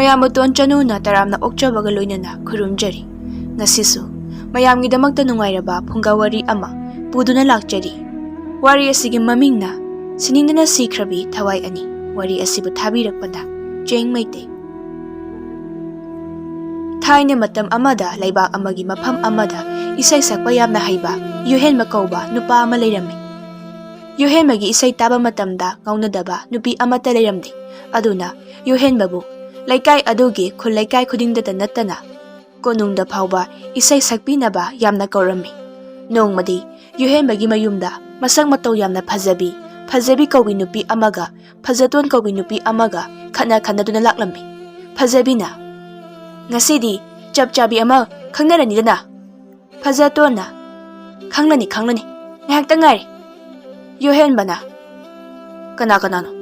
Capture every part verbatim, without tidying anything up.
ꯌꯥꯝꯕꯇꯣꯟ ꯆꯅꯨꯅ ꯇꯔꯥꯝꯅ ꯑꯣꯛꯆꯕꯒ ꯂꯣꯏꯅꯅ ꯈꯨꯔꯨꯝꯖꯔꯤ꯫ ꯉꯁꯤꯁꯨ ꯃꯌꯥꯝꯒꯤꯗꯃꯛꯇ ꯅꯨꯡꯉꯥꯏꯔꯕ ꯐꯨꯡꯒꯥ ꯋꯥꯔꯤ ꯑꯃ ꯄꯨꯗꯨꯅ ꯂꯥꯛꯆꯔꯤ꯫ ꯋꯥꯔꯤ ꯑꯁꯤꯒꯤ ꯃꯃꯤꯡꯅ ꯁꯤꯅꯤꯡꯗꯅ ꯁꯤꯈ꯭ꯔꯕꯤ ꯊꯋꯥꯏ ꯑꯅꯤ꯫ ꯋꯥꯔꯤ ꯑꯁꯤꯕꯨ ꯊꯥꯕꯤꯔꯛꯄꯗ ꯆꯦꯡ ꯃꯩꯇꯩ꯫ ꯊꯥꯏꯅ ꯃꯇꯝ ꯑꯃꯗ ꯂꯩꯕꯥꯛ ꯑꯃꯒꯤ ꯃꯐꯝ ꯑꯃꯗ ꯏꯁꯩ ꯁꯛꯄ ꯌꯥꯝꯅ ꯍꯩꯕ ꯌꯨꯍꯦꯟꯕ ꯀꯧꯕ ꯅꯨꯄꯥ ꯑꯃ ꯂꯩꯔꯝꯃꯤ꯫ ꯌꯨꯍꯦꯟꯕꯒꯤ ꯏꯁꯩ ꯇꯥꯕ ꯃꯇꯝꯗ ꯉꯥꯎꯅꯗꯕ ꯅꯨꯄꯤ ꯑꯃꯠꯇ ꯂꯩꯔꯝꯗꯦ꯫ ꯑꯗꯨꯅ ꯌꯨꯍꯦꯟꯕꯕꯨ ꯂꯩꯀꯥꯏ ꯑꯗꯨꯒꯤ ꯈꯨꯜ ꯂꯩꯀꯥꯏ ꯈꯨꯗꯤꯡꯗꯇ ꯅꯠꯇꯅ ꯀꯣꯅꯨꯡꯗ ꯐꯥꯎꯕ ꯏꯁꯩ ꯁꯛꯄꯤꯅꯕ ꯌꯥꯝꯅ ꯀꯧꯔꯝꯃꯤ꯫ ꯅꯣꯡꯃꯗꯤ ꯌꯨꯍꯦꯟꯕꯒꯤ ꯃꯌꯨꯝꯗ ꯃꯁꯛ ꯃꯇꯧ ꯌꯥꯝꯅ ꯐꯖꯕꯤ, ꯐꯖꯕꯤ ꯀꯧꯕꯤ ꯅꯨꯄꯤ ꯑꯃꯒ ꯐꯖꯇꯣꯟ ꯀꯧꯕꯤ ꯅꯨꯄꯤ ꯑꯃꯒ ꯈꯠꯅ ꯈꯠꯅꯗꯨꯅ ꯂꯥꯛꯂꯝꯃꯤ꯫ ꯐꯖꯕꯤꯅ, "ꯉꯁꯤꯗꯤ ꯆꯞ ꯆꯥꯕꯤ ꯑꯃ ꯈꯪꯅꯔꯅꯤꯗꯅ?" ꯐꯖꯇꯣꯟꯅ, "ꯈꯪꯂꯅꯤ, ꯈꯪꯂꯅꯤ, ꯉꯥꯏꯍꯥꯛꯇ ꯉꯥꯏꯔꯦ꯫" ꯌꯨꯍꯦꯟꯕꯅ, "ꯀꯅꯥ ꯀꯅꯥꯅꯣ?"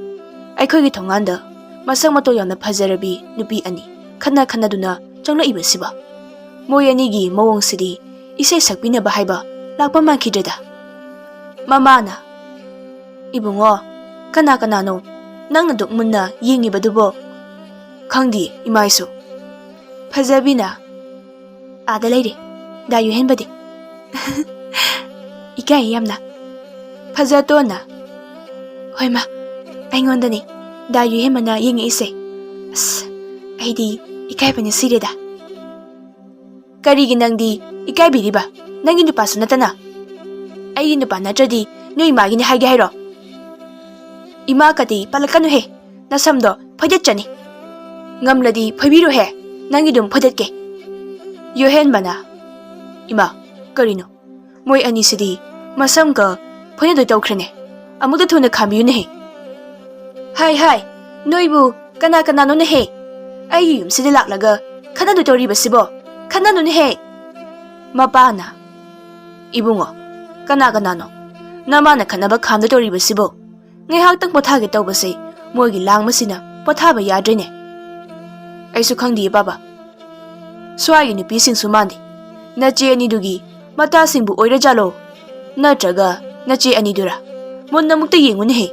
"ꯑꯩꯈꯣꯏꯒꯤ ꯊꯣꯡꯒꯥꯟꯗ ꯃꯁꯛ ꯃꯇꯧ ꯌꯥꯝꯅ ꯐꯖꯔꯕꯤ ꯅꯨꯄꯤ ꯑꯅꯤ ꯈꯠꯅ ꯈꯠꯅꯗꯨꯅ ꯆꯪꯂꯛꯏꯕꯁꯤꯕꯣ? ꯃꯣꯏ ꯑꯅꯤꯒꯤ ꯃꯑꯣꯡꯁꯤꯗꯤ ꯏꯁꯩ ꯁꯛꯄꯤꯅꯕ ꯍꯥꯏꯕ ꯂꯥꯛꯄ ꯃꯥꯟꯈꯤꯗ꯭ꯔꯦꯗ꯫" ꯃꯃꯥꯅ, "ꯏꯕꯨꯡꯉꯣ, ꯀꯅꯥ ꯀꯅꯥꯅꯣ ꯅꯪꯅ ꯑꯗꯨꯛ ꯃꯨꯟꯅ ꯌꯦꯡꯉꯤꯕꯗꯨꯕꯣ?" "ꯈꯪꯗꯦ, ꯏꯃꯥ ꯑꯩꯁꯨ꯫" ꯐꯖꯕꯤꯅ, "ꯑꯥꯗ ꯂꯩꯔꯦ, ꯗꯥ ꯌꯨꯍꯦꯟꯕꯗꯤ꯫" "ꯏꯀꯥꯏ ꯌꯥꯝꯅ꯫" ꯐꯖꯇꯣꯟꯅ, "ꯍꯣꯏ ꯃꯥ, ꯑꯩꯉꯣꯟꯗꯅꯤ ꯗꯥ ꯌꯨꯍꯦꯟꯕꯅ ꯌꯦꯡꯉꯛꯏꯁꯦ꯫ ꯑꯁ, ꯑꯩꯗꯤ ꯏꯀꯥꯏꯕꯅ ꯁꯤꯔꯦꯗ꯫" "ꯀꯔꯤꯒꯤ ꯅꯪꯗꯤ ꯏꯀꯥꯏꯕꯤꯔꯤꯕ? ꯅꯪꯒꯤ ꯅꯨꯄꯥꯁꯨ ꯅꯠꯇꯅ꯫" "ꯑꯩꯒꯤ ꯅꯨꯄꯥ ꯅꯠꯇ꯭ꯔꯗꯤ ꯅꯣꯏ ꯏꯃꯥꯒꯤꯅꯤ ꯍꯥꯏꯒꯦ ꯍꯥꯏꯔꯣ?" "ꯏꯃꯥ ꯀꯗꯤ ꯄꯜꯂꯛꯀꯅꯨꯍꯦ, ꯅꯁꯝꯗꯣ ꯐꯣꯏꯗꯠꯆꯅꯤ꯫ ꯉꯝꯂꯗꯤ ꯐꯣꯏꯕꯤꯔꯣꯍꯦ, ꯅꯪꯒꯤꯗꯨꯝ ꯐꯣꯏꯗꯠꯀꯦ꯫" ꯌꯨꯍꯦꯟꯕꯅ, "ꯏꯃꯥ, ꯀꯔꯤꯅꯣ? ꯃꯣꯏ ꯑꯅꯤꯁꯤꯗꯤ ꯃꯁꯝꯒ ꯐꯣꯏꯅꯗꯣꯏ ꯇꯧꯈ꯭ꯔꯦꯅꯦ꯫ ꯑꯃꯨꯛꯇ ꯊꯨꯅ ꯈꯥꯝꯕꯤꯌꯨꯅꯦꯍꯦ꯫" "ꯍꯥꯏ, ꯍꯥꯏ, ꯅꯣꯏꯕꯨ ꯀꯅꯥ ꯀꯅꯥꯅꯣꯅꯦꯍꯦ? ꯑꯩꯒꯤ ꯌꯨꯝꯁꯤꯗ ꯂꯥꯛꯂꯒ ꯈꯠꯅꯗꯣꯏ ꯇꯧꯔꯤꯕꯁꯤꯕꯣ? ꯈꯠꯅꯅꯨꯅꯦꯍꯦ!" ꯃꯄꯥꯅ, "ꯏꯕꯨꯡꯉꯣ, ꯀꯅꯥ ꯀꯅꯥꯅꯣ ꯅꯃꯥꯅ ꯈꯠꯅꯕ ꯈꯥꯝꯗꯣꯏ ꯇꯧꯔꯤꯕꯁꯤꯕꯣ? ꯉꯥꯏꯍꯥꯛꯇꯪ ꯄꯣꯊꯥꯒꯦ ꯇꯧꯕꯁꯦ ꯃꯣꯏꯒꯤ ꯂꯥꯡꯕꯁꯤꯅ ꯄꯣꯊꯥꯕ ꯌꯥꯗ꯭ꯔꯦꯅꯦ꯫" "ꯑꯩꯁꯨ ꯈꯪꯗꯦ ꯄꯥꯕ꯫ ꯁ꯭ꯋꯥꯏꯒꯤ ꯅꯨꯄꯤꯁꯤꯡꯁꯨ ꯃꯥꯟꯗꯦ꯫ ꯅꯆꯦ ꯑꯅꯤꯗꯨꯒꯤ ꯃꯇꯥꯁꯤꯡꯕꯨ ꯑꯣꯏꯔꯖꯥꯠꯂꯣ? ꯅꯠꯇ꯭ꯔꯒ ꯅꯆꯦ ꯑꯅꯤꯗꯨꯔꯥ? ꯃꯨꯟꯅ ꯑꯃꯨꯛꯇ ꯌꯦꯡꯉꯨꯅꯦꯍꯦ꯫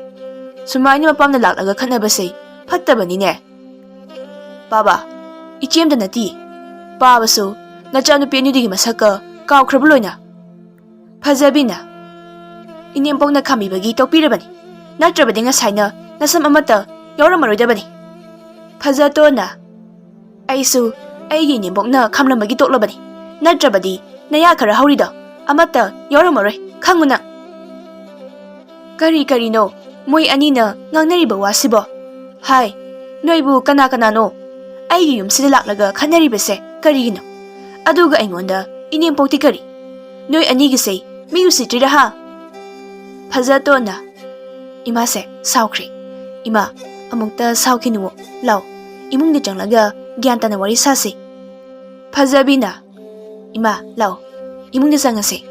ꯁꯨꯃꯥꯏꯅ ꯃꯄꯥꯝꯗ ꯂꯥꯛꯂꯒ ꯈꯠꯅꯕꯁꯦ ꯐꯠꯇꯕꯅꯤꯅꯦ꯫" ꯄꯥꯕ, ꯏꯆꯦꯝꯗ ꯅꯠꯇꯦ꯫ ꯄꯥꯕꯁꯨ ꯅꯆꯥꯅꯨꯄꯤ ꯑꯅꯤꯗꯨꯒꯤ ꯃꯁꯛꯀ ꯀꯥꯎꯈ꯭ꯔꯕ ꯂꯣꯏꯅ꯫ ꯐꯖꯕꯤꯅ, ꯏꯅꯦꯝꯄꯣꯛꯅ ꯈꯥꯝꯕꯤꯕꯒꯤ ꯇꯣꯛꯄꯤꯔꯕꯅꯤ꯫ ꯅꯠꯇ꯭ꯔꯕꯗꯤ ꯉꯁꯥꯏꯅ ꯅꯁꯝ ꯑꯃꯠꯇ ꯌꯥꯎꯔꯝꯃꯔꯣꯏꯗꯕꯅꯤ꯫ ꯐꯖꯇꯣꯟꯅ, ꯑꯩꯁꯨ ꯑꯩꯒꯤ ꯏꯅꯦꯝꯕꯣꯛꯅ ꯈꯥꯝꯂꯝꯕꯒꯤ ꯇꯣꯛꯂꯕꯅꯤ꯫ ꯅꯠꯇ꯭ꯔꯕꯗꯤ ꯅꯌꯥ ꯈꯔ ꯍꯧꯔꯤꯗꯣ ꯑꯃꯠꯇ ꯌꯥꯎꯔꯝꯃꯔꯣꯏ, ꯈꯪꯉꯨ ꯅꯪ꯫ ꯀꯔꯤ ꯀꯔꯤꯅꯣ ꯃꯣꯏ ꯑꯅꯤꯅ ꯉꯥꯡꯅꯔꯤꯕ ꯋꯥꯁꯤꯕꯣ? ꯍꯥꯏ, ꯅꯣꯏꯕꯨ ꯀꯅꯥ ꯀꯅꯥꯅꯣ ꯑꯩꯒꯤ ꯌꯨꯝꯁꯤꯗ ꯂꯥꯛꯂꯒ ꯈꯟꯅꯔꯤꯕꯁꯦ ꯀꯔꯤꯒꯤꯅꯣ? ꯑꯗꯨꯒ ꯑꯩꯉꯣꯟꯗ ꯏꯅꯦꯝꯄꯣꯛꯇꯤ ꯀꯔꯤ? ꯅꯣꯏ ꯑꯅꯤꯒꯤꯁꯦ ꯃꯤ ꯎꯁꯤꯠꯇ꯭ꯔꯤꯔꯥ ꯍꯥ? ꯐꯖꯇꯣꯟꯅ, ꯏꯃꯥꯁꯦ ꯁꯥꯎꯈ꯭ꯔꯦ꯫ ꯏꯃꯥ, ꯑꯃꯨꯛꯇ ꯁꯥꯎꯈꯤꯅꯨꯋꯣ꯫ ꯂꯥꯎ, ꯏꯃꯨꯡꯗ ꯆꯪꯂꯒ ꯒ꯭ꯌꯥꯟ ꯇꯥꯅ ꯋꯥꯔꯤ ꯁꯥꯁꯤ꯫ ꯐꯖꯕꯤꯅ, ꯏꯃꯥ, ꯂꯥꯎ, ꯏꯃꯨꯡꯗ ꯆꯪꯉꯁꯤ꯫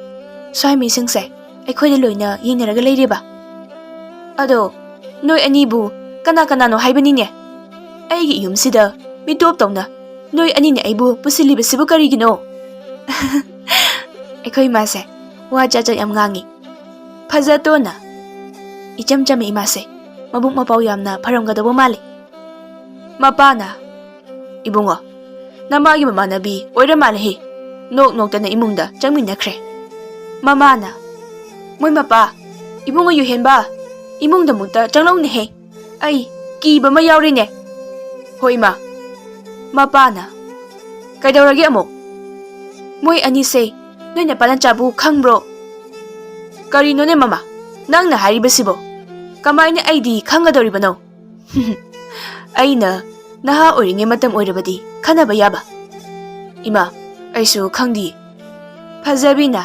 ꯁ꯭ꯋꯥꯏ ꯃꯤꯁꯤꯡꯁꯦ ꯑꯩꯈꯣꯏꯗ ꯂꯣꯏꯅ ꯌꯦꯡꯅꯔꯒ ꯂꯩꯔꯦꯕ꯫ ꯑꯗꯣ ꯅꯣꯏ ꯑꯅꯤꯕꯨ ꯀꯅꯥ ꯀꯅꯥꯅꯣ ꯍꯥꯏꯕꯅꯤꯅꯦ? ꯑꯩꯒꯤ ꯌꯨꯝꯁꯤꯗ ꯃꯤꯇꯣꯞ ꯇꯧꯅ ꯅꯣꯏ ꯑꯅꯤꯅ ꯑꯩꯕꯨ ꯄꯨꯁꯤꯜꯂꯤꯕꯁꯤꯕꯨ ꯀꯔꯤꯒꯤꯅꯣ? ꯑꯩꯈꯣꯏ ꯏꯃꯥꯁꯦ ꯋꯥ ꯖꯥꯠ ꯖꯥꯠ ꯌꯥꯝ ꯉꯥꯡꯉꯤ꯫ ꯐꯖꯇꯣꯟꯅ, ꯏꯆꯝ ꯆꯝꯃꯤ ꯏꯃꯥꯁꯦ, ꯃꯕꯨꯛ ꯃꯄꯥꯎ ꯌꯥꯝꯅ ꯐꯔꯝꯒꯗꯧꯕ ꯃꯥꯜꯂꯤ꯫ ꯃꯄꯥꯅ, ꯏꯕꯨꯡꯉꯣ, ꯅꯃꯥꯒꯤ ꯃꯃꯥꯟꯅꯕꯤ ꯑꯣꯏꯔ ꯃꯥꯜꯂꯦꯍꯦ꯫ ꯅꯣꯛ ꯅꯣꯛꯇꯅ ꯏꯃꯨꯡꯗ ꯆꯪꯃꯤꯟꯅꯈ꯭ꯔꯦ꯫ ꯃꯃꯥꯅ, ꯃꯣꯏ ꯃꯄꯥ, ꯏꯕꯨꯡꯉꯣ ꯌꯨꯍꯦꯟꯕ, ꯏꯃꯨꯡꯗ ꯑꯃꯨꯛꯇ ꯆꯪꯂꯧꯅꯦꯍꯦ꯫ ꯑꯩ ꯀꯤꯕ ꯑꯃ ꯌꯥꯎꯔꯤꯅꯦ꯫ ꯍꯣꯏ ꯏꯃꯥ꯫ ꯃꯄꯥꯅ, ꯀꯩꯗꯧꯔꯒꯦ ꯑꯃꯨꯛ? ꯃꯣꯏ ꯑꯅꯤꯁꯦ ꯅꯣꯏ ꯅꯄꯥ ꯅꯆꯥꯕꯨ ꯈꯪꯕ꯭ꯔꯣ? ꯀꯔꯤꯅꯣꯅꯦ ꯃꯃꯥ, ꯅꯪꯅ ꯍꯥꯏꯔꯤꯕꯁꯤꯕꯣ? ꯀꯃꯥꯏꯅ ꯑꯩꯗꯤ ꯈꯪꯒꯗꯧꯔꯤꯕꯅꯣ? ꯑꯩꯅ ꯅꯍꯥ ꯑꯣꯏꯔꯤꯉꯩ ꯃꯇꯝ ꯑꯣꯏꯔꯕꯗꯤ ꯈꯟꯅꯕ ꯌꯥꯕ꯫ ꯏꯃꯥ, ꯑꯩꯁꯨ ꯈꯪꯗꯤꯌꯦ꯫ ꯐꯖꯕꯤꯅ,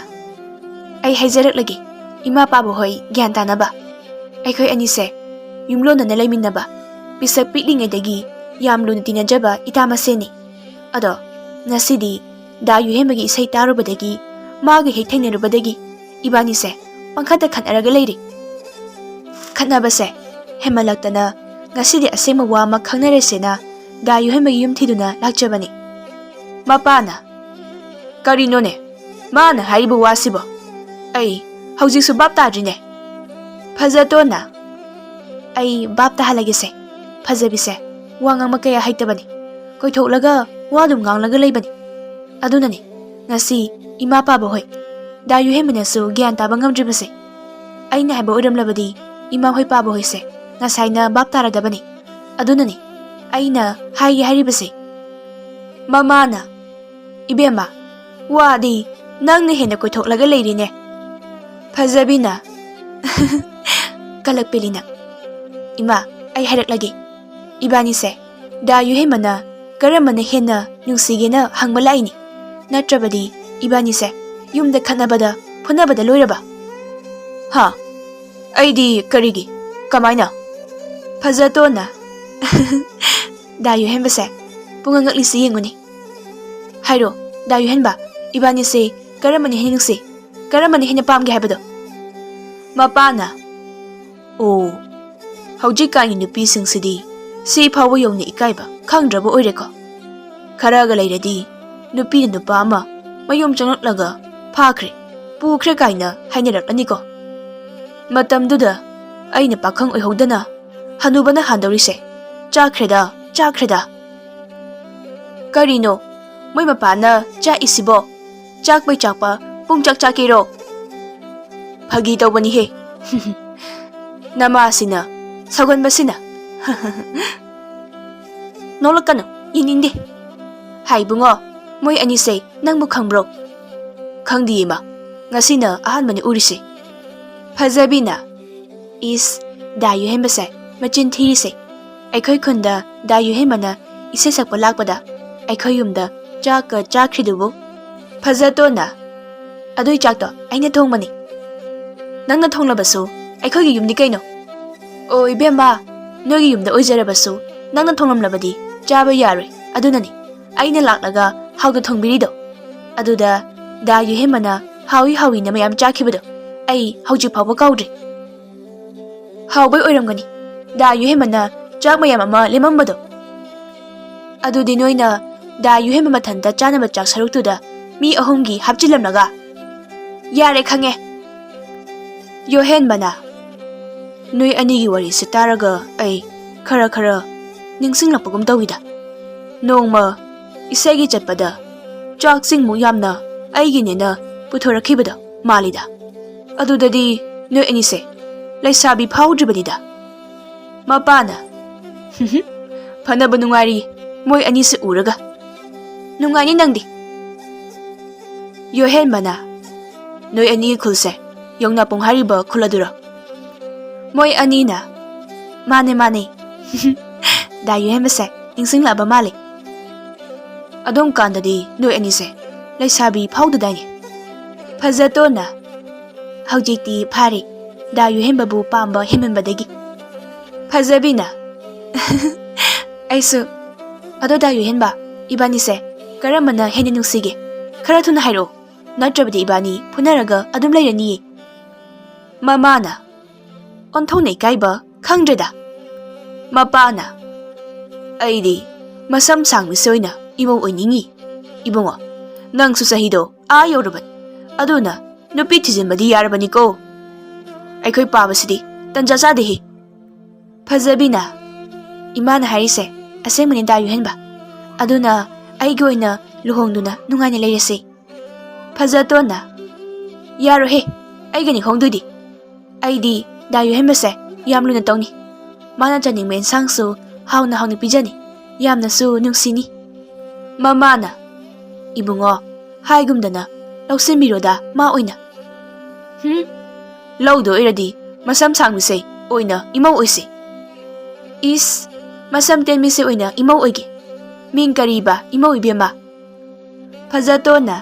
ꯑꯩ ꯍꯥꯏꯖꯔꯛꯂꯒꯦ, ꯏꯃꯥ ꯄꯥꯕ ꯍꯣꯏ ꯒ꯭ꯌꯥꯟ ꯇꯥꯅꯕ꯫ ꯑꯩꯈꯣꯏ ꯑꯅꯤꯁꯦ ꯌꯨꯝꯂꯣꯟꯅꯅ ꯂꯩꯃꯤꯟꯅꯕ, ꯄꯤꯁꯛ ꯄꯤꯛꯂꯤꯉꯩꯗꯒꯤ ꯌꯥꯝ ꯂꯨꯅ ꯇꯤꯟꯅꯖꯕ ꯏꯇꯥ ꯃꯁꯦꯟꯅꯤ꯫ ꯑꯗꯣ ꯉꯁꯤꯗꯤ ꯗꯥ ꯌꯨꯍꯦꯟꯕꯒꯤ ꯏꯁꯩ ꯇꯥꯔꯨꯕꯗꯒꯤ, ꯃꯥꯒ ꯍꯦꯛ ꯊꯦꯡꯅꯔꯨꯕꯗꯒꯤ ꯏꯕꯥꯅꯤꯁꯦ ꯄꯪꯈꯠꯇ ꯈꯠꯅꯔꯒ ꯂꯩꯔꯤ꯫ ꯈꯠꯅꯕꯁꯦ ꯍꯦꯟꯃꯜꯂꯛꯇꯅ ꯉꯁꯤꯗꯤ ꯑꯁꯦꯡꯕ ꯋꯥ ꯑꯃ ꯈꯪꯅꯔꯁꯦꯅ ꯗꯥ ꯌꯨꯍꯦꯟꯕꯒꯤ ꯌꯨꯝ ꯊꯤꯗꯨꯅ ꯂꯥꯛꯆꯕꯅꯤ꯫ ꯃꯄꯥꯅ, ꯀꯔꯤꯅꯣꯅꯦ? ꯃꯥꯅ ꯍꯥꯏꯔꯤꯕ ꯋꯥꯁꯤꯕꯣ? ꯑꯩ ꯍꯧꯖꯤꯛꯁꯨ ꯚꯥꯞ ꯇꯥꯗ꯭ꯔꯤꯅꯦ꯫ ꯐꯖꯇꯣꯟꯅ, ꯑꯩ ꯚꯥꯞ ꯇꯥꯍꯜꯂꯒꯦꯁꯦ꯫ ꯐꯖꯕꯤꯁꯦ ꯋꯥ ꯉꯥꯡꯕ ꯀꯌꯥ ꯍꯩꯇꯕꯅꯤ꯫ ꯀꯣꯏꯊꯣꯛꯂꯒ ꯋꯥ ꯑꯗꯨꯝ ꯉꯥꯡꯂꯒ ꯂꯩꯕꯅꯤ꯫ ꯑꯗꯨꯅꯅꯤ ꯉꯁꯤ ꯏꯃꯥ ꯄꯥꯕ ꯍꯣꯏ, ꯗꯥ ꯌꯨꯍꯦꯟꯕꯅꯁꯨ ꯒ꯭ꯌꯥꯟ ꯇꯥꯕ ꯉꯝꯗ꯭ꯔꯤꯕꯁꯦ꯫ ꯑꯩꯅ ꯍꯥꯏꯕ ꯑꯣꯏꯔꯝꯂꯕꯗꯤ ꯏꯃꯥ ꯍꯣꯏ ꯄꯥꯕ ꯍꯣꯏꯁꯦ ꯉꯁꯥꯏꯅ ꯚꯥꯞ ꯇꯥꯔꯗꯕꯅꯤ꯫ ꯑꯗꯨꯅꯅꯤ ꯑꯩꯅ ꯍꯥꯏꯒꯦ ꯍꯥꯏꯔꯤꯕꯁꯦ꯫ ꯃꯃꯥꯅ, "ꯏꯕꯦꯝꯃ, ꯋꯥꯗꯤ ꯅꯪꯅ ꯍꯦꯟꯅ ꯀꯣꯏꯊꯣꯛꯂꯒ ꯂꯩꯔꯤꯅꯦ"꯫ ꯐꯖꯕꯤꯅ, "ꯀꯂꯛꯄꯦꯂꯤꯅ, ꯏꯃꯥ, ꯑꯩ ꯍꯥꯏꯔꯛꯂꯒꯦ꯫ ꯏꯕꯥꯅꯤꯁꯦ ꯗꯥ ꯌꯨꯍꯦꯟꯕꯅ ꯀꯔꯝꯕꯅ ꯍꯦꯟꯅ ꯅꯨꯡꯁꯤꯒꯦꯅ ꯍꯪꯕ ꯂꯥꯛꯏꯅꯤ꯫ ꯅꯠꯇ꯭ꯔꯕꯗꯤ ꯏꯕꯥꯅꯤꯁꯦ ꯌꯨꯝꯗ ꯈꯠꯅꯕꯗ ꯐꯨꯅꯕꯗ ꯂꯣꯏꯔꯕ?" "ꯍꯥ? ꯑꯩꯗꯤ ꯀꯔꯤꯒꯤ? ꯀꯃꯥꯏꯅ?" ꯐꯖꯇꯣꯟꯅ, "ꯗꯥ ꯌꯨꯍꯦꯟꯕꯁꯦ, ꯄꯨꯡꯉꯛ ꯉꯛꯂꯤꯁꯤ ꯌꯦꯡꯉꯨꯅꯦ꯫ ꯍꯥꯏꯔꯣ, ꯗꯥ ꯌꯨꯍꯦꯟꯕ, ꯏꯕꯥꯅꯤꯁꯦ ꯀꯔꯝꯕꯅ ꯍꯦꯟꯅ ꯅꯨꯡꯁꯤ? ꯀꯔꯝꯕꯅ ꯍꯦꯟꯅ ꯄꯥꯝꯒꯦ ꯍꯥꯏꯕꯗꯣ?" ꯃꯄꯥꯅ, "ꯑꯣ, ꯍꯧꯖꯤꯛꯀꯥꯟꯒꯤ ꯅꯨꯄꯤꯁꯤꯡꯁꯤꯗꯤ ꯁꯤ ꯐꯥꯎꯕ ꯌꯧꯅ ꯏꯀꯥꯏꯕ ꯈꯪꯗ꯭ꯔꯕ ꯑꯣꯏꯔꯦꯀꯣ꯫ ꯈꯔꯒ ꯂꯩꯔꯗꯤ ꯅꯨꯄꯤꯅ ꯅꯨꯄꯥ ꯑꯃ ꯃꯌꯨꯝ ꯆꯪꯂꯛꯂꯒ ꯐꯥꯈ꯭ꯔꯦ, ꯄꯨꯈ꯭ꯔꯦ ꯀꯥꯏꯅ ꯍꯥꯏꯅꯔꯛꯂꯅꯤꯀꯣ꯫ ꯃꯇꯝꯗꯨꯗ ꯑꯩꯅ ꯄꯥꯈꯪ ꯑꯣꯏꯍꯧꯗꯅ ꯍꯅꯨꯕꯅ ꯍꯥꯟꯗꯧꯔꯤꯁꯦ꯫ ꯆꯥꯛꯈ꯭ꯔꯦꯗ, ꯆꯥꯛꯈ꯭ꯔꯦꯗ"꯫ "ꯀꯔꯤꯅꯣ ꯃꯣꯏ ꯃꯄꯥꯅ ꯆꯥꯛꯏꯁꯤꯕꯣ? ꯆꯥꯛꯄꯩ ꯆꯥꯛꯄ ꯄꯨꯡ ꯆꯥꯛ ꯆꯥꯛꯀꯦꯔꯣ? ꯐꯥꯒꯤ ꯇꯧꯕꯅꯤꯍꯦ"꯫ ꯅꯃꯥꯁꯤꯅ ꯁꯧꯒꯟꯕꯁꯤꯅ꯫ "ꯅꯣꯛꯂꯛꯀꯅꯨ, ꯌꯦꯡꯅꯤꯡꯗꯦ꯫ ꯍꯥꯏ ꯏꯕꯨꯡꯉꯣ, ꯃꯣꯏ ꯑꯅꯤꯁꯦ ꯅꯪꯕꯨ ꯈꯪꯕ꯭ꯔꯣ?" "ꯈꯪꯗꯤꯌꯦ ꯏꯃꯥ, ꯉꯁꯤꯅ ꯑꯍꯥꯟꯕꯅꯤ ꯎꯔꯤꯁꯦ"꯫ ꯐꯖꯕꯤꯅ, "ꯏꯁ, ꯗꯥ ꯌꯨꯍꯦꯟꯕꯁꯦ ꯃꯆꯤꯟ ꯊꯤꯔꯤꯁꯦ꯫ ꯑꯩꯈꯣꯏ ꯈꯨꯟꯗ ꯗꯥ ꯌꯨꯍꯦꯟꯕꯅ ꯏꯁꯩ ꯁꯛꯄ ꯂꯥꯛꯄꯗ ꯑꯩꯈꯣꯏ ꯌꯨꯝꯗ ꯆꯥꯛꯀ ꯆꯥꯈ꯭ꯔꯤꯗꯨꯕꯨ"꯫ ꯐꯖꯇꯣꯟꯅ, "ꯑꯗꯨꯏ ꯆꯥꯛꯇꯣ ꯑꯩꯅ ꯊꯣꯡꯕꯅꯤ꯫ ꯅꯪꯅ ꯊꯣꯡꯂꯕꯁꯨ ꯑꯩꯈꯣꯏꯒꯤ ꯌꯨꯝꯗꯤ ꯀꯩꯅꯣ?" "ꯑꯣ ꯏꯕꯦꯝꯃ, ꯅꯣꯏꯒꯤ ꯌꯨꯝꯗ ꯑꯣꯏꯖꯔꯕꯁꯨ ꯅꯪꯅ ꯊꯣꯡꯂꯝꯂꯕꯗꯤ ꯆꯥꯕ ꯌꯥꯔꯣꯏ꯫ ꯑꯗꯨꯅꯅꯤ ꯑꯩꯅ ꯂꯥꯛꯂꯒ ꯍꯥꯎꯅ ꯊꯣꯡꯕꯤꯔꯤꯗꯣ꯫ ꯑꯗꯨꯗ ꯗꯥ ꯌꯨꯍꯦꯟꯕꯅ ꯍꯥꯎꯏ ꯍꯥꯎꯏꯅ ꯃꯌꯥꯝ ꯆꯥꯈꯤꯕꯗꯣ ꯑꯩ ꯍꯧꯖꯤꯛ ꯐꯥꯎꯕ ꯀꯥꯎꯗ꯭ꯔꯤ"꯫ "ꯍꯥꯎꯕꯩ ꯑꯣꯏꯔꯝꯒꯅꯤ, ꯗꯥ ꯌꯨꯍꯦꯟꯕꯅ ꯆꯥꯛ ꯃꯌꯥꯝ ꯑꯃ ꯂꯦꯝꯃꯝꯕꯗꯣ꯫ ꯑꯗꯨꯗꯤ ꯅꯣꯏꯅ ꯗꯥ ꯌꯨꯍꯦꯟꯕ ꯃꯊꯟꯇ ꯆꯥꯅꯕ ꯆꯥꯛ ꯁꯔꯨꯛꯇꯨꯗ ꯃꯤ ꯑꯍꯨꯝꯒꯤ ꯍꯥꯞꯆꯤꯜꯂꯝꯂꯒ?" "ꯌꯥꯔꯦ, ꯈꯪꯉꯦ"꯫ ꯌꯨꯍꯦꯟꯕꯅ, "ꯅꯣꯏ ꯑꯅꯤꯒꯤ ꯋꯥꯔꯤꯁꯦ ꯇꯥꯔꯒ ꯑꯩ ꯈꯔ ꯈꯔ ꯅꯤꯡꯁꯤꯡꯂꯛꯄꯒꯨꯝ ꯇꯧꯏꯗ"꯫ ꯅꯣꯡꯃ ꯏꯁꯩꯒꯤ ꯆꯠꯄꯗ ꯆꯥꯛꯁꯤꯡꯃꯨꯛ ꯌꯥꯝꯅ ꯑꯩꯒꯤꯅꯦꯅ ꯄꯨꯊꯣꯔꯛꯈꯤꯕꯗꯣ ꯃꯥꯜꯂꯤꯗ꯫ ꯑꯗꯨꯗꯗꯤ ꯅꯣꯏ ꯑꯅꯤꯁꯦ ꯂꯩꯁꯥꯕꯤ ꯐꯥꯎꯗ꯭ꯔꯤꯕꯅꯤꯗ꯫ ꯃꯄꯥꯅ, "ꯍꯨꯝ ꯍꯨꯝ, ꯐꯅꯕ ꯅꯨꯡꯉꯥꯏꯔꯤ ꯃꯣꯏ ꯑꯅꯤꯁꯦ ꯎꯔꯒ꯫ ꯅꯨꯡꯉꯥꯏꯅꯤ ꯅꯪꯗꯤ꯫" ꯌꯣꯍꯦꯟꯕꯅ, "ꯅꯣꯏ ꯑꯅꯤꯒꯤ ꯈꯨꯜꯁꯦ ꯌꯣꯡꯅꯥꯄꯣꯡ ꯍꯥꯏꯔꯤꯕ ꯈꯨꯜ ꯑꯗꯨꯔꯣ?" ꯃꯣꯏ ꯑꯅꯤꯅ, "ꯃꯥꯅꯦ, ꯃꯥꯅꯦ꯫" ꯗꯥ ꯌꯣꯍꯦꯟꯕꯁꯦ ꯅꯤꯡꯁꯤꯡꯂꯛꯑꯕ ꯃꯥꯜꯂꯦ꯫ "ꯑꯗꯨꯝ ꯀꯥꯟꯗꯗꯤ ꯅꯣꯏ ꯑꯅꯤꯁꯦ ꯂꯩꯁꯥꯕꯤ ꯐꯥꯎꯗꯗꯥꯏꯅꯦ?" ꯐꯖꯇꯣꯟꯅ, "ꯍꯧꯖꯤꯛꯇꯤ ꯐꯥꯔꯦ, ꯗꯥ ꯌꯣꯍꯦꯟꯕꯕꯨ ꯄꯥꯝꯕ ꯍꯦꯟꯃꯟꯕꯗꯒꯤ꯫" ꯐꯖꯕꯤꯅ, "ꯑꯩꯁꯨ꯫ ꯑꯗꯣ ꯗꯥ ꯌꯣꯍꯦꯟꯕ, ꯏꯕꯥꯅꯤꯁꯦ ꯀꯔꯝꯕꯅ ꯍꯦꯟꯅ ꯅꯨꯡꯁꯤꯒꯦ? ꯈꯔ ꯊꯨꯅ ꯍꯥꯏꯔꯛꯑꯣ, ꯅꯠꯇ꯭ꯔꯕꯗꯤ ꯏꯕꯥꯅꯤ ꯐꯨꯅꯔꯒ ꯑꯗꯨꯝ ꯂꯩꯔꯅꯤꯌꯦ꯫" ꯃꯃꯥꯅ, "ꯑꯣꯟꯊꯣꯛꯅ ꯏꯀꯥꯏꯕ ꯈꯪꯗ꯭ꯔꯦꯗ꯫" ꯃꯄꯥꯅ, "ꯑꯩꯗꯤ ꯃꯁꯝ ꯁꯥꯡꯕꯤꯁꯦ ꯑꯣꯏꯅ ꯏꯃꯧ ꯑꯣꯏꯅꯤꯡꯉꯤ꯫ ꯏꯕꯨꯡꯉꯣ, ꯅꯪꯁꯨ ꯆꯍꯤꯗꯣ ꯑꯥ ꯌꯧꯔꯕꯅꯤ, ꯑꯗꯨꯅ ꯅꯨꯄꯤ ꯊꯤꯖꯤꯟꯕꯗꯤ ꯌꯥꯔꯕꯅꯤꯀꯣ꯫ ꯑꯩꯈꯣꯏ ꯄꯥꯕꯁꯤꯗꯤ ꯇꯟꯖꯥ ꯆꯥꯗꯦꯍꯦ꯫" ꯐꯖꯕꯤꯅ, "ꯏꯃꯥꯅ ꯍꯥꯏꯔꯤꯁꯦ ꯑꯁꯦꯡꯕꯅꯤ ꯗꯥ ꯌꯣꯍꯦꯟꯕ꯫ ꯑꯗꯨꯅ ꯑꯩꯒꯤ ꯑꯣꯏꯅ ꯂꯨꯍꯣꯡꯗꯨꯅ ꯅꯨꯡꯉꯥꯏꯅ ꯂꯩꯔꯁꯤ꯫" ꯐꯖꯇꯣꯟꯅ, "ꯌꯥꯔꯣꯏꯍꯦ, ꯑꯩꯒꯅꯤ ꯍꯣꯡꯗꯣꯏꯗꯤ꯫ ꯑꯩꯗꯤ ꯗꯥ ꯌꯣꯍꯦꯟꯕꯁꯦ ꯌꯥꯝ ꯂꯨꯅ ꯇꯧꯅꯤ꯫ ꯃꯥꯅ ꯆꯥꯅꯤꯡꯕ ꯏꯟꯁꯥꯡꯁꯨ ꯍꯥꯎꯅ ꯍꯥꯎꯅ ꯄꯤꯖꯅꯤ, ꯌꯥꯝꯅꯁꯨ ꯅꯨꯡꯁꯤꯅꯤ꯫" ꯃꯃꯥꯅ, "ꯏꯕꯨꯡꯉꯣ, ꯍꯥꯏꯒꯨꯝꯗꯅ ꯂꯧꯁꯤꯟꯕꯤꯔꯣꯗ ꯃꯥ ꯑꯣꯏꯅ꯫" "ꯍꯨꯝ? ꯂꯧꯗꯣꯏ ꯑꯣꯏꯔꯗꯤ ꯃꯁꯝ ꯁꯥꯡꯕꯤꯁꯦ ꯑꯣꯏꯅ ꯏꯃꯧ ꯑꯣꯏꯁꯦ꯫" "ꯏꯁ, ꯃꯁꯝ ꯇꯦꯟꯕꯤꯁꯦ ꯑꯣꯏꯅ ꯏꯃꯧ ꯑꯣꯏꯒꯦ꯫ ꯃꯤꯡ ꯀꯔꯤꯕ ꯏꯃꯧ ꯏꯕꯦꯝꯃ?" ꯐꯖꯇꯣꯟꯅ,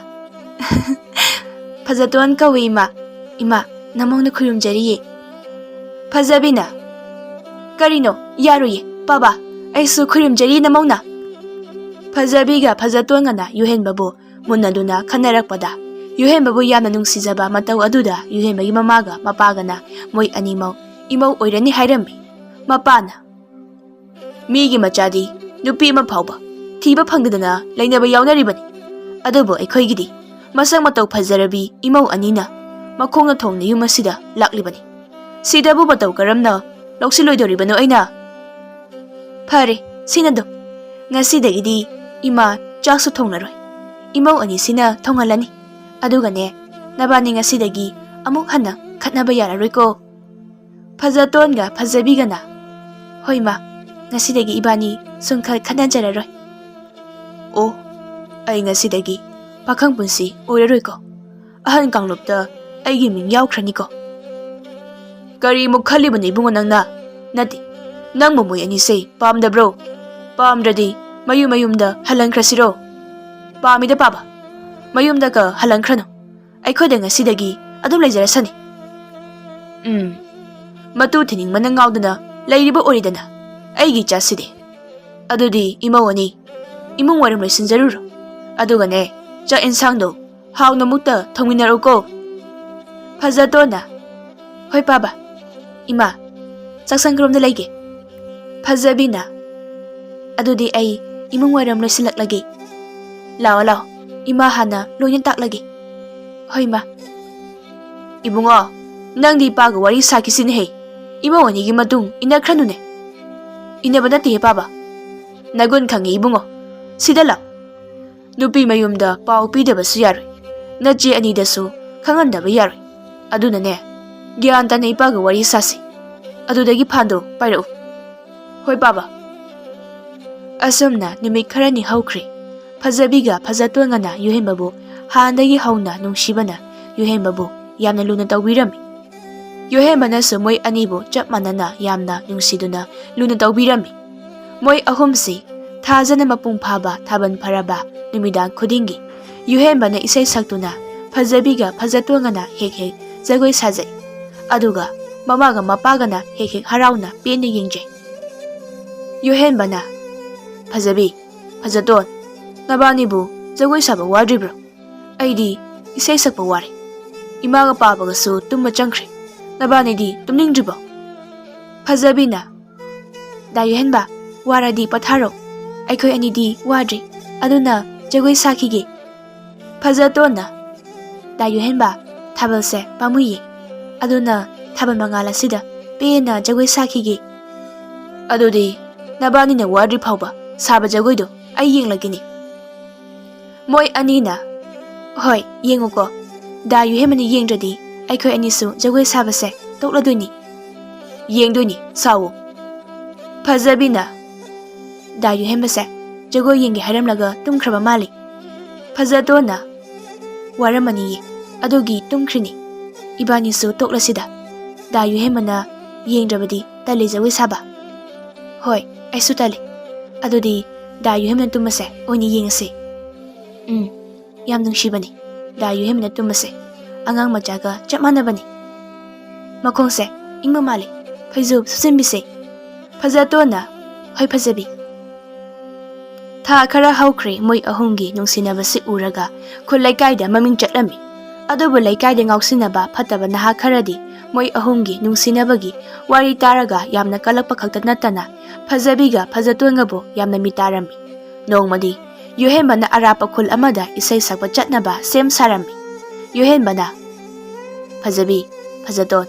"ꯐꯖꯇꯣꯟ ꯀꯧꯏ ꯏꯃꯥ꯫ ꯏꯃꯥ, ꯅꯃꯧꯅ ꯈꯨꯔꯨꯝꯖꯔꯤꯌꯦ꯫" ꯐꯖꯕꯤꯅ, "ꯀꯔꯤꯅꯣ? ꯌꯥꯔꯣꯏꯌꯦ, ꯄꯥꯕ, ꯑꯩꯁꯨ ꯈꯨꯔꯨꯝꯖꯔꯤ ꯅꯃꯧꯅ꯫" ꯐꯖꯕꯤꯒ ꯐꯖꯇꯣꯟꯒꯅ ꯌꯨꯍꯦꯟꯕꯕꯨ ꯃꯨꯟꯅꯗꯨꯅ ꯈꯟꯅꯔꯛꯄꯗ, ꯌꯨꯍꯦꯟꯕꯕꯨ ꯌꯥꯝꯅ ꯅꯨꯡꯁꯤꯖꯕ ꯃꯇꯧ ꯑꯗꯨꯗ ꯌꯨꯍꯦꯟꯕꯒꯤ ꯃꯃꯥꯒ ꯃꯄꯥꯒꯅ ꯃꯣꯏ ꯑꯅꯤꯃꯛ ꯏꯃꯧ ꯑꯣꯏꯔꯅꯤ ꯍꯥꯏꯔꯝꯃꯤ꯫ ꯃꯄꯥꯅ, "ꯃꯤꯒꯤ ꯃꯆꯥꯗꯤ ꯅꯨꯄꯤ ꯑꯃ ꯐꯥꯎꯕ ꯊꯤꯕ ꯐꯪꯗꯗꯅ ꯂꯩꯅꯕ ꯌꯥꯎꯅꯔꯤꯕꯅꯤ꯫ ꯑꯗꯨꯕꯨ ꯑꯩꯈꯣꯏꯒꯤꯗꯤ ꯃꯁꯛ ꯃꯇꯧ ꯐꯖꯔꯕꯤ ꯏꯃꯧ ꯑꯅꯤꯅ ꯃꯈꯣꯡꯅ ꯊꯣꯡꯅ ꯌꯨꯝ ꯑꯁꯤꯗ ꯂꯥꯛꯂꯤꯕꯅꯤ꯫ ꯁꯤꯗꯕꯨ ꯃꯇꯧ ꯀꯔꯝꯅ ꯂꯧꯁꯤꯜꯂꯣꯏꯗꯧꯔꯤꯕꯅꯣ ꯑꯩꯅ?" "ꯐꯔꯦ, ꯁꯤꯅ ꯑꯗꯨꯝ꯫ "ꯉꯁꯤꯗꯒꯤꯗꯤ ꯏꯃꯥ ꯆꯥꯛꯁꯨ ꯊꯣꯡꯂꯔꯣꯏ꯫ ꯏꯃꯧ ꯑꯅꯤꯁꯤꯅ ꯊꯣꯡꯍꯜꯂꯅꯤ꯫ ꯑꯗꯨꯒꯅꯦ, ꯅꯕꯥꯅꯤ ꯉꯁꯤꯗꯒꯤ ꯑꯃꯨꯛ ꯍꯟꯅ ꯈꯠꯅꯕ ꯌꯥꯔꯔꯣꯏꯀꯣ꯫ ꯐꯖꯇꯣꯟꯒ ꯐꯖꯕꯤꯒꯅ, ꯍꯣꯏ ꯃꯥ, ꯉꯁꯤꯗꯒꯤ ꯏꯕꯥꯅꯤ ꯁꯨꯡꯈꯠ ꯈꯠꯅꯖꯔꯔꯣꯏ꯫ ꯑꯣ, ꯑꯩ ꯉꯁꯤꯗꯒꯤ ꯄꯥꯈꯪ ꯄꯨꯟꯁꯤ ꯑꯣꯏꯔꯔꯣꯏꯀꯣ꯫ ꯑꯍꯟ ꯀꯥꯡꯂꯨꯞꯇ ꯑꯩꯒꯤ ꯃꯤꯡ ꯌꯥꯎꯈ꯭ꯔꯅꯤꯀꯣ꯫" "ꯀꯔꯤꯃꯨꯛ ꯈꯜꯂꯤꯕꯅꯣ ꯏꯕꯨꯡꯉꯣ ꯅꯪꯅ? ꯅꯠꯇꯦ, ꯅꯪꯕꯨ ꯃꯣꯏ ꯑꯅꯤꯁꯦ ꯄꯥꯝꯗꯕ꯭ꯔꯣ? ꯄꯥꯝꯗ꯭ꯔꯗꯤ ꯃꯌꯨꯝ ꯃꯌꯨꯝꯗ ꯍꯜꯍꯟꯈ꯭ꯔꯁꯤꯔꯣ?" "ꯄꯥꯝꯃꯤꯗ ꯄꯥꯕ, ꯃꯌꯨꯝꯗꯒ ꯍꯜꯍꯟꯈ꯭ꯔꯅꯨ꯫ ꯑꯩꯈꯣꯏꯗ ꯉꯁꯤꯗꯒꯤ ꯑꯗꯨꯝ ꯂꯩꯖꯔꯁꯅꯤ꯫" "ꯎꯝ, ꯃꯇꯨ ꯊꯤꯅꯤꯡꯕꯅ ꯉꯥꯎꯗꯅ ꯂꯩꯔꯤꯕ ꯑꯣꯏꯔꯤꯗꯅ ꯑꯩꯒꯤ ꯏꯆꯥꯁꯤꯗꯤ꯫ ꯑꯗꯨꯗꯤ ꯏꯃꯧ ꯑꯅꯤ, ꯏꯃꯨꯡ ꯋꯥꯏꯔꯝ ꯂꯣꯏꯁꯤꯟꯖꯔꯨꯔꯣ꯫ ꯑꯗꯨꯒꯅꯦ, ꯆꯥꯛ ꯏꯟꯁꯥꯡꯗꯣ ꯍꯥꯎꯅ ꯃꯨꯛꯇ ꯊꯣꯡꯃꯤꯟꯅꯔꯛꯎꯀꯣ꯫" ꯐꯖꯇꯣꯟꯅ, "ꯍꯣꯏ ꯄꯥꯕ꯫ ꯏꯃꯥ, ꯆꯥꯛꯁꯪ ꯀꯔꯣꯝꯗ ꯂꯩꯒꯦ?" ꯐꯖꯕꯤꯅ, "ꯑꯗꯨꯗꯤ ꯑꯩ ꯏꯃꯨꯡ ꯋꯥꯏꯔꯝ ꯂꯣꯏꯁꯤꯜꯂꯛꯂꯒꯦ꯫ ꯂꯥꯛꯑꯣ, ꯂꯥꯛꯑꯣ, ꯏꯃꯥ ꯍꯥꯟꯅ ꯂꯣꯏꯅ ꯇꯥꯛꯂꯒꯦ꯫" "ꯍꯣꯏ ꯃꯥ꯫" "ꯏꯕꯨꯡꯉꯣ, ꯅꯪꯗꯤ ꯏꯄꯥꯒ ꯋꯥꯔꯤ ꯁꯥꯈꯤꯁꯤꯅꯦꯍꯦ꯫ ꯏꯃꯧ ꯑꯅꯤꯒꯤ ꯃꯇꯨꯡ ꯏꯟꯅꯈ꯭ꯔꯅꯨꯅꯦ꯫" "ꯏꯟꯅꯕ ꯅꯠꯇꯦꯍꯦ ꯄꯥꯕ꯫ ꯅꯒꯨꯟ ꯈꯪꯉꯦ ꯏꯕꯨꯡꯉꯣ꯫ ꯁꯤꯗ ꯂꯥꯛ꯫ ꯅꯨꯄꯤ ꯃꯌꯨꯝꯗ ꯄꯥꯎ ꯄꯤꯗꯕꯁꯨ ꯌꯥꯔꯣꯏ꯫ ꯅꯆꯦ ꯑꯅꯤꯗꯁꯨ ꯈꯪꯍꯟꯗꯕ ꯌꯥꯔꯣꯏ꯫ ꯑꯗꯨꯅꯅꯦ, ꯒ꯭ꯌꯥꯟ ꯇꯥꯅ ꯏꯄꯥꯒ ꯋꯥꯔꯤ ꯁꯥꯁꯤ꯫ ꯑꯗꯨꯗꯒꯤ ꯐꯥꯟꯗꯣ ꯄꯥꯏꯔꯛꯎ꯫" "ꯍꯣꯏ ꯄꯥꯕ꯫" ꯑꯁꯨꯝꯅ ꯅꯨꯃꯤꯠ ꯈꯔꯅꯤ ꯍꯧꯈ꯭ꯔꯦ꯫ ꯐꯖꯕꯤꯒ ꯐꯖꯇꯣꯟꯒꯅ ꯌꯨꯍꯦꯟꯕꯕꯨ ꯍꯥꯟꯅꯗꯒꯤ ꯍꯧꯅ ꯅꯨꯡꯁꯤꯕꯅ ꯌꯨꯍꯦꯟꯕꯕꯨ ꯌꯥꯝꯅ ꯂꯨꯅ ꯇꯧꯕꯤꯔꯝꯃꯤ꯫ ꯌꯨꯍꯦꯟꯕꯅꯁꯨ ꯃꯣꯏ ꯑꯅꯤꯕꯨ ꯆꯞ ꯃꯥꯟꯅꯅ ꯌꯥꯝꯅ ꯅꯨꯡꯁꯤꯗꯨꯅ ꯂꯨꯅ ꯇꯧꯕꯤꯔꯝꯃꯤ꯫ ꯃꯣꯏ ꯑꯍꯨꯝꯁꯤ ꯊꯥꯖꯅ ꯃꯄꯨꯡ ꯐꯥꯕ ꯊꯥꯕꯜ ꯐꯔꯕ ꯅꯨꯃꯤꯗꯥꯡ ꯈꯨꯗꯤꯡꯒꯤ ꯌꯨꯍꯦꯟꯕꯅ ꯏꯁꯩ ꯁꯛꯇꯨꯅ ꯐꯖꯕꯤꯒ ꯐꯖꯇꯣꯟꯒꯅ ꯍꯦꯛ ꯍꯦꯛ ꯖꯒꯣꯏ ꯁꯥꯖꯩ꯫ ꯑꯗꯨꯒ ꯃꯃꯥꯒ ꯃꯄꯥꯒꯅ ꯍꯦꯛ ꯍꯦꯛ ꯍꯔꯥꯎꯅ ꯄꯦꯟꯅ ꯌꯦꯡꯖꯩ꯫ ꯌꯨꯍꯦꯟꯕꯅ, "ꯐꯖꯕꯤ, ꯐꯖꯇꯣꯟ, ꯅꯕꯥꯅꯤꯕꯨ ꯖꯒꯣꯏ ꯁꯥꯕ ꯋꯥꯗ꯭ꯔꯤꯕ꯭ꯔꯣ? ꯑꯩꯗꯤ ꯏꯁꯩ ꯁꯛꯄ ꯋꯥꯔꯦ꯫ ꯏꯃꯥꯒ ꯄꯥꯕꯒꯁꯨ ꯇꯨꯝꯕ ꯆꯪꯈ꯭ꯔꯦ꯫ ꯅꯕꯥꯅꯤꯗꯤ ꯇꯨꯝꯅꯤꯡꯗ꯭ꯔꯤꯕꯣ?" ꯐꯖꯕꯤꯅ, "ꯗꯥ ꯌꯨꯍꯦꯟꯕ, ꯋꯥꯔꯗꯤ ꯄꯣꯊꯥꯔꯣ꯫ ꯑꯩꯈꯣꯏ ꯑꯅꯤꯗꯤ ꯋꯥꯗ꯭ꯔꯤ, ꯑꯗꯨꯅ ꯖꯒꯣꯏ ꯁꯥꯈꯤꯒꯦ꯫" ꯐꯖꯇꯣꯟꯅ, "ꯗꯥ ꯌꯨꯍꯦꯟꯕ, ꯊꯥꯕꯜꯁꯦ ꯄꯥꯝꯃꯨꯏꯌꯦ, ꯑꯗꯨꯅ ꯊꯥꯕꯜ ꯃꯉꯥꯜ ꯑꯁꯤꯗ ꯄꯦꯟꯅ ꯖꯒꯣꯏ ꯁꯥꯈꯤꯒꯦ꯫" "ꯑꯗꯨꯗꯤ ꯅꯕꯥꯅꯤꯅ ꯋꯥꯗ꯭ꯔꯤ ꯐꯥꯎꯕ ꯁꯥꯕ ꯖꯒꯣꯏꯗꯣ ꯑꯩ ꯌꯦꯡꯂꯒꯦꯅꯦ꯫ ꯃꯣꯏ ꯑꯅꯤꯅ, "ꯍꯣꯏ, ꯌꯦꯡꯉꯨꯀꯣ꯫ ꯗꯥ ꯌꯨꯍꯦꯟꯕꯅ ꯌꯦꯡꯗ꯭ꯔꯗꯤ ꯑꯩꯈꯣꯏ ꯑꯅꯤꯁꯨ ꯖꯒꯣꯏ ꯁꯥꯕꯁꯦ ꯇꯣꯛꯂꯗꯣꯏꯅꯤ꯫" "ꯌꯦꯡꯗꯣꯏꯅꯤ, ꯁꯥꯎꯋꯣ꯫" ꯐꯖꯕꯤꯅ, "ꯗꯥ ꯌꯨꯍꯦꯟꯕꯁꯦ ꯖꯒꯣꯏ ꯌꯦꯡꯒꯦ ꯍꯥꯏꯔꯝꯂꯒ ꯇꯨꯝꯈ꯭ꯔꯕ ꯃꯥꯜꯂꯤ꯫" ꯐꯖꯇꯣꯟꯅ, "ꯋꯥꯔꯝꯃꯅꯤꯌꯦ, ꯑꯗꯨꯒꯤ ꯇꯨꯝꯈ꯭ꯔꯤꯅꯤ꯫ ꯏꯕꯥꯅꯤꯁꯨ ꯇꯣꯛꯂꯁꯤꯗ꯫ ꯗꯥ ꯌꯨꯍꯦꯟꯕꯅ ꯌꯦꯡꯗ꯭ꯔꯕꯗꯤ ꯇꯜꯂꯤ ꯖꯒꯣꯏ ꯁꯥꯕ꯫" "ꯍꯣꯏ, ꯑꯩꯁꯨ ꯇꯜꯂꯤ꯫ ꯑꯗꯨꯗꯤ ꯗꯥ ꯌꯨꯍꯦꯟꯕꯅ ꯇꯨꯝꯕꯁꯦ ꯑꯣꯏꯅ ꯌꯦꯡꯉꯁꯤ꯫" "ꯎꯝ, ꯌꯥꯝ ꯅꯨꯡꯁꯤꯕꯅꯤ ꯗꯥ ꯌꯨꯍꯦꯟꯕꯅ ꯇꯨꯝꯕꯁꯦ꯫ ꯑꯉꯥꯡ ꯃꯆꯥꯒ ꯆꯞ ꯃꯥꯟꯅꯕꯅꯤ꯫ ꯃꯈꯣꯡꯁꯦ ꯏꯪꯕ ꯃꯥꯜꯂꯤ꯫ ꯐꯩꯖꯨꯞ ꯁꯨꯞꯆꯤꯟꯕꯤꯁꯦ꯫" ꯐꯖꯇꯣꯟꯅ, "ꯍꯣꯏ ꯐꯖꯕꯤ꯫" ꯊꯥ ꯈꯔ ꯍꯧꯈ꯭ꯔꯦ ꯃꯣꯏ ꯑꯍꯨꯝꯒꯤ ꯅꯨꯡꯁꯤꯅꯕꯁꯤ ꯎꯔꯒ ꯈꯨꯜ ꯂꯩꯀꯥꯏꯗ ꯃꯃꯤꯡ ꯆꯠꯂꯝꯃꯤ꯫ ꯑꯗꯨꯕꯨ ꯂꯩꯀꯥꯏꯗ ꯉꯥꯎꯁꯤꯟꯅꯕ ꯐꯠꯇꯕ ꯅꯍꯥ ꯈꯔꯗꯤ ꯃꯣꯏ ꯑꯍꯨꯝꯒꯤ ꯅꯨꯡꯁꯤꯅꯕꯒꯤ ꯋꯥꯔꯤ ꯇꯥꯔꯒ ꯌꯥꯝꯅ ꯀꯜꯂꯛꯄ ꯈꯛꯇ ꯅꯠꯇꯅ ꯐꯖꯕꯤꯒ ꯐꯖꯇꯣꯟꯒꯕꯨ ꯌꯥꯝꯅ ꯃꯤꯇꯥꯔꯝꯃꯤ꯫ ꯅꯣꯡꯃꯗꯤ ꯌꯨꯍꯦꯟꯕꯅ ꯑꯔꯥꯞꯄ ꯈꯨꯜ ꯑꯃꯗ ꯏꯁꯩ ꯁꯛꯄ ꯆꯠꯅꯕ ꯁꯦꯝ ꯁꯥꯔꯝꯃꯤ꯫ ꯌꯨꯍꯦꯟꯕꯅ, "ꯐꯖꯕꯤ, ꯐꯖꯇꯣꯟ,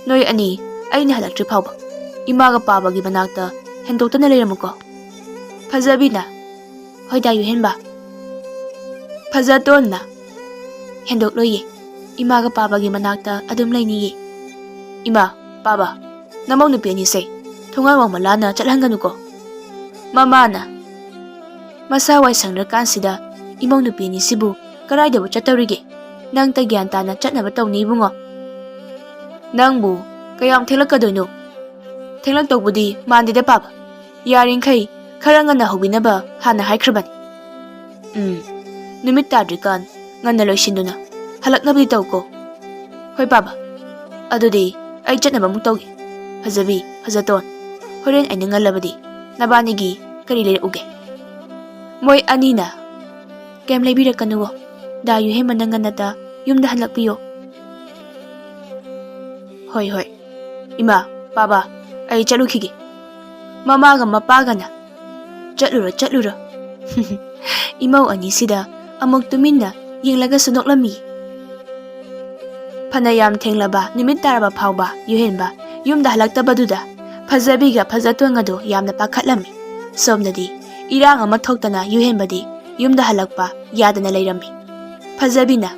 ꯅꯣꯏ ꯑꯅꯤ ꯑꯩꯅ ꯍꯜꯂꯛꯇ꯭ꯔꯤ ꯐꯥꯎꯕ ꯏꯃꯥꯒ ꯄꯥꯕꯒꯤ ꯃꯅꯥꯛꯇ ꯍꯦꯟꯗꯣꯛꯇꯅ ꯂꯩꯔꯝꯃꯨꯀꯣ꯫" ꯐꯖꯕꯤꯅ, "ꯍꯣꯏ ꯗꯥ ꯌꯨꯍꯦꯟꯕ꯫" ꯐꯖꯇꯣꯟꯅ, "ꯍꯦꯟꯗꯣꯛꯂꯣꯏꯌꯦ, ꯏꯃꯥꯒ ꯄꯥꯕꯒꯤ ꯃꯅꯥꯛꯇ ꯑꯗꯨꯝ ꯂꯩꯅꯤꯌꯦ꯫" "ꯏꯃꯥ, ꯄꯥꯕ, ꯅꯃꯧ ꯅꯨꯄꯤ ꯑꯅꯤꯁꯦ ꯊꯣꯡꯒꯥꯟ ꯋꯥꯡꯃ ꯂꯥꯟꯅ ꯆꯠꯍꯟꯒꯅꯨꯀꯣ꯫" ꯃꯃꯥꯅ, "ꯃꯁꯥ ꯋꯥꯏ ꯁꯪꯗ꯭ꯔꯀꯥꯟꯁꯤꯗ ꯏꯃꯧ ꯅꯨꯄꯤ ꯑꯅꯤꯁꯤꯕꯨ ꯀꯗꯥꯏꯗꯕꯨ ꯆꯠꯇꯧꯔꯤꯒꯦ? ꯅꯪꯇ ꯒ꯭ꯌꯥꯟ ꯇꯥꯅ ꯆꯠꯅꯕ ꯇꯧꯅꯤ ꯏꯕꯨꯡꯉꯣ꯫" "ꯅꯪꯕꯨ ꯀꯌꯥꯝ ꯊꯦꯡꯂꯛꯀꯗꯣꯏꯅꯣ?" "ꯊꯦꯡꯂꯛꯇꯧꯕꯨꯗꯤ ꯃꯥꯟꯗꯦꯗ ꯄꯥꯕ꯫ ꯌꯥꯔꯤꯈꯩ ꯈꯔ ꯉꯟꯅ ꯍꯧꯕꯤꯅꯕ ꯍꯥꯟꯅ ꯍꯥꯏꯈ꯭ꯔꯕꯅꯤ꯫" "ꯎꯝ, ꯅꯨꯃꯤꯠ ꯇꯥꯗ꯭ꯔꯤꯀꯥꯟ ꯉꯟꯅ ꯂꯣꯏꯁꯤꯟꯗꯨꯅ ꯍꯜꯂꯛꯅꯕꯗꯤ ꯇꯧꯀꯣ꯫" "ꯍꯣꯏ ꯄꯥꯕ, ꯑꯗꯨꯗꯤ ꯑꯩ ꯆꯠꯅꯕ ꯑꯃꯨꯛ ꯇꯧꯒꯦ꯫ ꯐꯖꯕꯤ, ꯐꯖꯇꯣꯟ, ꯍꯣꯔꯦꯟ ꯑꯩꯅ ꯉꯜꯂꯕꯗꯤ ꯅꯕꯥꯅꯤꯒꯤ ꯀꯔꯤ ꯂꯩꯔꯛꯎꯒꯦ?" ꯃꯣꯏ ꯑꯅꯤꯅ, "ꯀꯩꯝ ꯂꯩꯕꯤꯔꯛꯀꯅꯨꯋꯣ, ꯗꯥ ꯌꯨꯍꯦꯟꯕꯅ ꯉꯟꯅꯇ ꯌꯨꯝꯗ ꯍꯜꯂꯛꯄꯤꯌꯣ꯫" "ꯍꯣꯏ, ꯍꯣꯏ, ꯏꯃꯥ, ꯄꯥꯕ, ꯑꯩ ꯆꯠꯂꯨꯈꯤꯒꯦ꯫" ꯃꯃꯥꯒ ꯃꯄꯥꯒꯅ, "ꯆꯠꯂꯨꯔꯣ, ꯆꯠꯂꯨꯔꯣ꯫" ꯏꯃꯧ ꯑꯅꯤꯁꯤꯗ ꯑꯃꯨꯛ ꯇꯨꯃꯤꯟꯅ ꯌꯦꯡꯂꯒꯁꯨ ꯅꯣꯛꯂꯝꯃꯤ꯫ ꯐꯅꯌꯥꯝ ꯊꯦꯡꯂꯕ ꯅꯨꯃꯤꯠ ꯇꯥꯔꯕ ꯐꯥꯎꯕ ꯌꯨꯍꯦꯟꯕ ꯌꯨꯝꯗ ꯍꯜꯂꯛꯇꯕꯗꯨꯗ ꯐꯖꯕꯤꯒ ꯐꯖꯇꯣꯟꯒꯗꯣ ꯌꯥꯝꯅ ꯄꯥꯈꯠꯂꯝꯃꯤ꯫ ꯁꯣꯝꯗꯗꯤ ꯏꯔꯥꯡ ꯑꯃ ꯊꯣꯛꯇꯅ ꯌꯨꯍꯦꯟꯕꯗꯤ ꯌꯨꯝꯗ ꯍꯜꯂꯛꯄ ꯌꯥꯗꯅ ꯂꯩꯔꯝꯃꯤ꯫ ꯐꯖꯕꯤꯅ,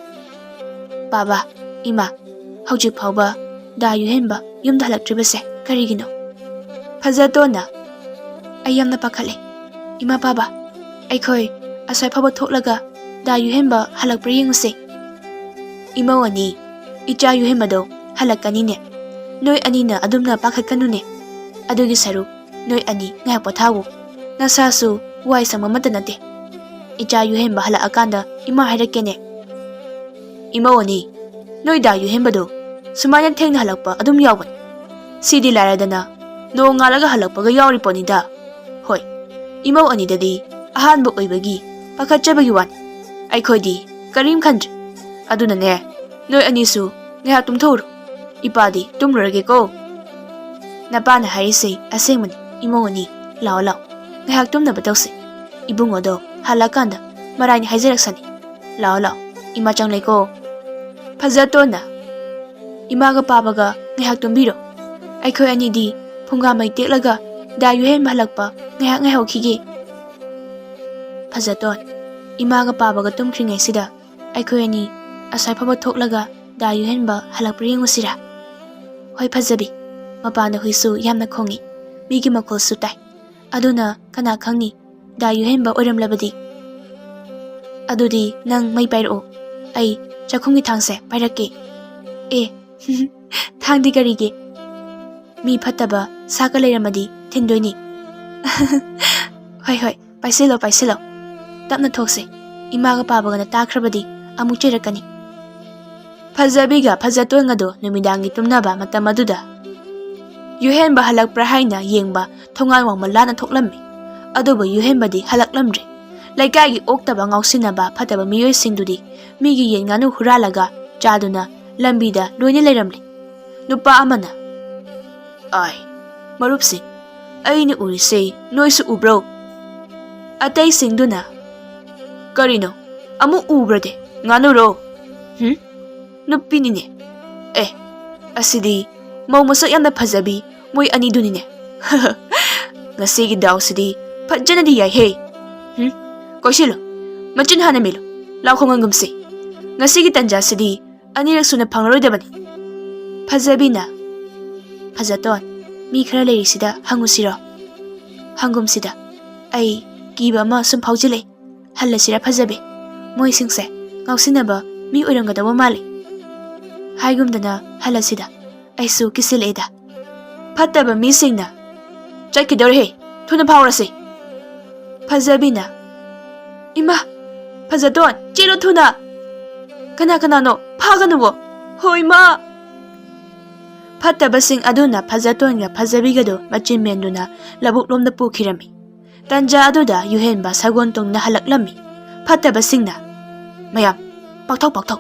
"ꯄꯥꯕ, ꯏꯃꯥ, ꯍꯧꯖꯤꯛ ꯐꯥꯎꯕ ꯗꯥ ꯌꯨꯍꯦꯟꯕ ꯌꯨꯝꯗ ꯍꯜꯂꯛꯇ꯭ꯔꯤꯕꯁꯦ ꯀꯔꯤꯒꯤꯅꯣ?" ꯐꯖꯇꯣꯟꯅ, "ꯑꯩ ꯌꯥꯝꯅ ꯄꯥꯈꯠꯂꯦ꯫ ꯏꯃꯥ ꯄꯥꯕ, ꯑꯩꯈꯣꯏ ꯑꯁ꯭ꯋꯥꯏ ꯐꯥꯎꯕ ꯊꯣꯛꯂꯒ ꯗꯥ ꯌꯨꯍꯦꯟꯕ ꯍꯜꯂꯛꯄ꯭ꯔꯥ ꯌꯦꯡꯉꯨꯁꯦ꯫" ꯏꯃꯧ ꯑꯅꯤ, "ꯏꯆꯥ ꯌꯨꯍꯦꯟꯕꯗꯣ ꯍꯜꯂꯛꯀꯅꯤꯅꯦ꯫ ꯅꯣꯏ ꯑꯅꯤꯅ ꯑꯗꯨꯝꯅ ꯄꯥꯈꯠꯀꯅꯨꯅꯦ꯫ ꯑꯗꯨꯒꯤ ꯁꯔꯨꯛ ꯅꯣꯏ ꯑꯅꯤ ꯉꯥꯏꯍꯥꯛ ꯄꯣꯊꯥꯎ꯫ ꯅꯁꯥꯁꯨ ꯋꯥꯏ ꯁꯪꯕ ꯑꯃꯠꯇ ꯅꯠꯇꯦ꯫ ꯏꯆꯥ ꯌꯨꯍꯦꯟꯕ ꯍꯜꯂꯛꯑꯀꯥꯟꯗ ꯏꯃꯥ ꯍꯥꯏꯔꯛꯀꯦꯅꯦ꯫" ꯏꯃꯧ ꯑꯅꯤ, "ꯅꯣꯏ ꯗꯥ ꯌꯨꯍꯦꯟꯕꯗꯣ ꯁꯨꯃꯥꯏꯅ ꯊꯦꯡꯅ ꯍꯜꯂꯛꯄ ꯑꯗꯨꯝ ꯌꯥꯎꯕꯅꯤ꯫ ꯁꯤꯗꯤ ꯂꯥꯏꯔꯗꯅ ꯅꯣꯡꯉꯥꯜꯂꯒ ꯍꯜꯂꯛꯄꯒ ꯌꯥꯎꯔꯤ ꯄꯣꯠꯅꯤꯗ꯫ ꯍꯣꯏ, ꯏꯃꯧ ꯑꯅꯤꯗꯗꯤ ꯑꯍꯥꯟꯕ ꯑꯣꯏꯕꯒꯤ ꯄꯥꯈꯠꯆꯕꯒꯤ ꯋꯥꯅꯤ꯫ ꯑꯩꯈꯣꯏꯗꯤ ꯀꯔꯤꯝ ꯈꯟꯗ꯭ꯔꯦ꯫ ꯑꯗꯨꯅꯅꯦ, ꯅꯣꯏ ꯑꯅꯤꯁꯨ ꯉꯥꯏꯍꯥꯛ ꯇꯨꯝꯊꯣꯛꯎꯔꯣ꯫ ꯏꯄꯥꯗꯤ ꯇꯨꯝꯂꯨꯔꯒꯦꯀꯣ꯫" "ꯅꯄꯥꯅ ꯍꯥꯏꯔꯤꯁꯦ ꯑꯁꯦꯡꯕꯅꯤ, ꯏꯃꯧ ꯑꯅꯤ꯫ ꯂꯥꯛꯑꯣ, ꯂꯥꯛꯑꯣ, ꯉꯥꯏꯍꯥꯛ ꯇꯨꯝꯅꯕ ꯇꯧꯁꯤ꯫ ꯏꯕꯨꯡꯉꯣꯗꯣ ꯍꯜꯂꯛꯀꯥꯟꯗ ꯃꯔꯥꯏꯅ ꯍꯥꯏꯖꯔꯛꯁꯅꯤ꯫ ꯂꯥꯛꯑꯣ, ꯂꯥꯛꯑꯣ, ꯏꯃꯥ ꯆꯪꯂꯦꯀꯣ꯫" ꯐꯖꯇꯣꯟꯅ, "ꯏꯃꯥꯒ ꯄꯥꯕꯒ ꯉꯥꯏꯍꯥꯛ ꯇꯨꯝꯕꯤꯔꯣ꯫ ꯑꯩꯈꯣꯏ ꯑꯅꯤꯗꯤ ꯐꯨꯡꯒꯥ ꯃꯩ ꯇꯦꯛꯂꯒ ꯗꯥ ꯌꯨꯍꯦꯟꯕ ꯍꯜꯂꯛꯄ ꯉꯥꯏꯍꯥꯛ ꯉꯥꯏꯍꯧꯈꯤꯒꯦ꯫" ꯐꯖꯇꯣꯟ, "ꯏꯃꯥꯒ ꯄꯥꯕꯒ ꯇꯨꯝꯈ꯭ꯔꯤꯉꯩꯁꯤꯗ ꯑꯩꯈꯣꯏ ꯑꯅꯤ ꯑꯁ꯭ꯋꯥꯏ ꯐꯥꯎꯕ ꯊꯣꯛꯂꯒ ꯗꯥ ꯌꯨꯍꯦꯟꯕ ꯍꯜꯂꯛꯄ꯭ꯔꯥ ꯌꯦꯡꯉꯨꯁꯤꯔꯥ? ꯍꯣꯏ ꯐꯖꯕꯤ, ꯃꯄꯥꯟꯗ ꯍꯨꯏꯁꯨ ꯌꯥꯝꯅ ꯈꯣꯡꯏ, ꯃꯤꯒꯤ ꯃꯈꯣꯜꯁꯨ ꯇꯥꯏ꯫ ꯑꯗꯨꯅ ꯀꯅꯥ ꯈꯪꯅꯤ, ꯗꯥ ꯌꯨꯍꯦꯟꯕ ꯑꯣꯏꯔꯝꯂꯕꯗꯤ? ꯑꯗꯨꯗꯤ ꯅꯪ ꯃꯩ ꯄꯥꯏꯔꯛꯑꯣ, ꯑꯩ ꯆꯥꯛꯈꯨꯝꯒꯤ ꯊꯥꯡꯁꯦ ꯄꯥꯏꯔꯛꯀꯦ꯫" "ꯑꯦ, ꯊꯥꯡꯗꯤ ꯀꯔꯤꯒꯤ? ꯃꯤ ꯐꯠꯇꯕ ꯁꯥꯒ ꯂꯩꯔꯝꯃꯗꯤ ꯊꯤꯟꯗꯣꯏꯅꯤ꯫" "ꯍꯣꯏ, ꯍꯣꯏ, ꯄꯥꯏꯁꯤꯜꯂꯣ, ꯄꯥꯏꯁꯤꯜꯂꯣ꯫ ꯇꯞꯅ ꯊꯣꯛꯁꯦ꯫ ꯏꯃꯥꯒ ꯄꯥꯕꯒꯅ ꯇꯥꯈ꯭ꯔꯕꯗꯤ ꯑꯃꯨꯛ ꯆꯩꯔꯛꯀꯅꯤ꯫" ꯐꯖꯕꯤꯒ ꯐꯖꯇꯣꯟꯒꯗꯣ ꯅꯨꯃꯤꯗꯥꯡꯒꯤ ꯇꯨꯝꯅꯕ ꯃꯇꯝ ꯑꯗꯨꯗ ꯌꯨꯍꯦꯟꯕ ꯍꯜꯂꯛꯄ꯭ꯔꯥ ꯍꯥꯏꯅ ꯌꯦꯡꯕ ꯊꯣꯡꯒꯥꯟ ꯋꯥꯡꯃ ꯂꯥꯟꯅ ꯊꯣꯛꯂꯝꯃꯤ꯫ ꯑꯗꯨꯕꯨ ꯌꯨꯍꯦꯟꯕꯗꯤ ꯍꯜꯂꯛꯂꯝꯗ꯭ꯔꯦ꯫ ꯂꯩꯀꯥꯏꯒꯤ ꯑꯣꯛꯇꯕ ꯉꯥꯎꯁꯤꯟꯅꯕ ꯐꯠꯇꯕ ꯃꯤꯑꯣꯏꯁꯤꯡꯗꯨꯗꯤ ꯃꯤꯒꯤ ꯌꯦꯟ ꯉꯥꯅꯨ ꯍꯨꯔꯥꯜꯂꯒ ꯆꯥꯗꯨꯅ ꯂꯝꯕꯤꯗ ꯂꯣꯏꯅ ꯂꯩꯔꯝꯂꯦ꯫ ꯅꯨꯄꯥ ꯑꯃꯅ, "ꯑꯥꯏ, ꯃꯔꯨꯞꯁꯤꯡ, ꯑꯩꯅ ꯎꯔꯤꯁꯦ ꯅꯣꯏꯁꯨ ꯎꯕ꯭ꯔꯣ?" ꯑꯇꯩꯁꯤꯡꯗꯨꯅ, "ꯀꯔꯤꯅꯣ? ꯑꯃꯨꯛ ꯎꯕ꯭ꯔꯗꯤ? ꯉꯥꯅꯨꯔꯣ? ꯍꯨꯝ? ꯅꯨꯄꯤꯅꯤꯅꯦ꯫ ꯑꯦ, ꯑꯁꯤꯗꯤ ꯃꯧ ꯃꯁꯛ ꯌꯥꯝꯅ ꯐꯖꯕꯤ ꯃꯣꯏ ꯑꯅꯤꯗꯨꯅꯤꯅꯦ꯫ ꯉꯁꯤꯒꯤ ꯗꯥꯎꯁꯤꯗꯤ ꯐꯖꯅꯗꯤ ꯌꯥꯏꯍꯦ꯫ ꯎꯝ, ꯀꯣꯏꯁꯤꯜꯂꯨ, ꯃꯆꯤꯟ ꯍꯥꯟꯅ ꯃꯦꯜꯂꯨ, ꯂꯥꯎ ꯈꯣꯡꯒꯟꯒꯨꯝꯁꯤ꯫ ꯉꯁꯤꯒꯤ ꯇꯟꯖꯥꯁꯤꯗꯤ ꯑꯅꯤꯔꯛ ꯁꯨꯅ ꯐꯪꯂꯔꯣꯏꯗꯕꯅꯤ꯫ ꯐꯖꯕꯤꯅ, "ꯐꯖꯇꯣꯟ, ꯃꯤ ꯈꯔ ꯂꯩꯔꯤꯁꯤꯗ ꯍꯪꯉꯨꯁꯤꯔꯣ?" "ꯍꯪꯒꯨꯝꯁꯤꯗ꯫ ꯑꯩ ꯀꯤꯕ ꯑꯃ ꯁꯨꯝ ꯐꯥꯎꯖꯤꯜꯂꯛꯏ꯫ ꯍꯜꯂꯁꯤꯔ ꯐꯖꯕꯤ? ꯃꯣꯏꯁꯤꯡꯁꯦ ꯉꯥꯎꯁꯤꯟꯅꯕ ꯃꯤ ꯑꯣꯏꯔꯝꯒꯗꯧꯕ ꯃꯥꯜꯂꯤ꯫ ꯍꯥꯏꯒꯨꯝꯗꯅ ꯍꯜꯂꯁꯤꯗ꯫ ꯑꯩꯁꯨ ꯀꯤꯁꯤꯜꯂꯛꯑꯦꯗ꯫" ꯐꯠꯇꯕ ꯃꯤꯁꯤꯡꯅ, "ꯆꯠꯈꯤꯗꯧꯔꯦꯍꯦ, ꯊꯨꯅ ꯐꯥꯎꯔꯁꯤ꯫" ꯐꯖꯕꯤꯅ, "ꯏꯃꯥ, ꯐꯖꯇꯣꯟ, ꯆꯦꯜꯂꯣ ꯊꯨꯅ!" "ꯀꯅꯥ ꯀꯅꯥꯅꯣ? ꯐꯥꯒꯅꯨꯋꯣ!" "ꯍꯣ ꯏꯃꯥ!" ꯐꯠꯇꯕꯁꯤꯡ ꯑꯗꯨꯅ ꯐꯖꯇꯣꯟꯒ ꯐꯖꯕꯤꯒꯗꯨ ꯃꯆꯤꯟ ꯃꯦꯟꯗꯨꯅ ꯂꯧꯕꯨꯛ ꯂꯣꯝꯗ ꯄꯨꯈꯤꯔꯝꯃꯤ꯫ ꯇꯟꯖꯥ ꯑꯗꯨꯗ ꯌꯨꯍꯦꯟꯕ ꯁꯒꯣꯜ ꯇꯣꯡꯅ ꯍꯜꯂꯛꯂꯝꯃꯤ꯫ ꯐꯠꯇꯕꯁꯤꯡꯅ, "ꯃꯌꯥꯝ, ꯄꯥꯛꯊꯧ, ꯄꯥꯛꯊꯧ꯫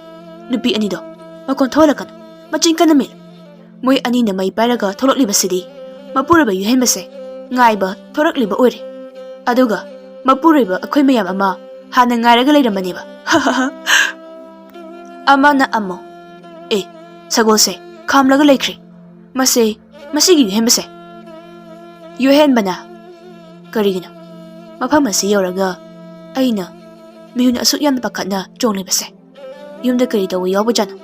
ꯅꯨꯄꯤ ꯑꯅꯤꯗꯣ ꯃꯈꯣꯟ ꯊꯣꯛꯍꯜꯂꯛꯀꯅꯨ꯫ ꯃꯆꯤꯟ ꯀꯟꯅ ꯃꯦꯜꯂꯨ꯫ ꯃꯣꯏ ꯑꯅꯤꯅ ꯃꯩ ꯄꯥꯏꯔꯒ ꯊꯣꯛꯂꯛꯂꯤꯕꯁꯤꯗꯤ ꯃꯄꯨꯔꯣꯏꯕ ꯌꯨꯍꯦꯟꯕꯁꯦ ꯉꯥꯏꯕ ꯊꯣꯔꯛꯂꯤꯕ ꯑꯣꯏꯔꯦ꯫ ꯑꯗꯨꯒ ꯃꯄꯨꯔꯣꯏꯕ ꯑꯩꯈꯣꯏ ꯃꯌꯥꯝ ꯑꯃ ꯍꯥꯟꯅ ꯉꯥꯏꯔꯒ ꯂꯩꯔꯝꯕꯅꯦꯕ꯫" ꯑꯃꯅ ꯑꯃꯨꯛ, "ꯑꯦ, ꯁꯒꯣꯜꯁꯦ ꯈꯥꯝꯂꯒ ꯂꯩꯈ꯭ꯔꯦ꯫ ꯃꯁꯦ, ꯃꯁꯤꯒꯤ ꯌꯨꯍꯦꯟꯕꯁꯦ꯫" ꯌꯨꯍꯦꯟꯕꯅ, "ꯀꯔꯤꯒꯤꯅꯣ ꯃꯐꯝ ꯑꯁꯤ ꯌꯧꯔꯒ ꯑꯩꯅ ꯃꯤꯍꯨꯟ ꯑꯁꯨꯛ ꯌꯥꯝꯅ ꯄꯥꯈꯠꯅ ꯆꯣꯡꯂꯤꯕꯁꯦ? ꯌꯨꯝꯗ ꯀꯔꯤ ꯇꯧꯕ ꯌꯥꯎꯕꯖꯥꯠꯅꯣ?"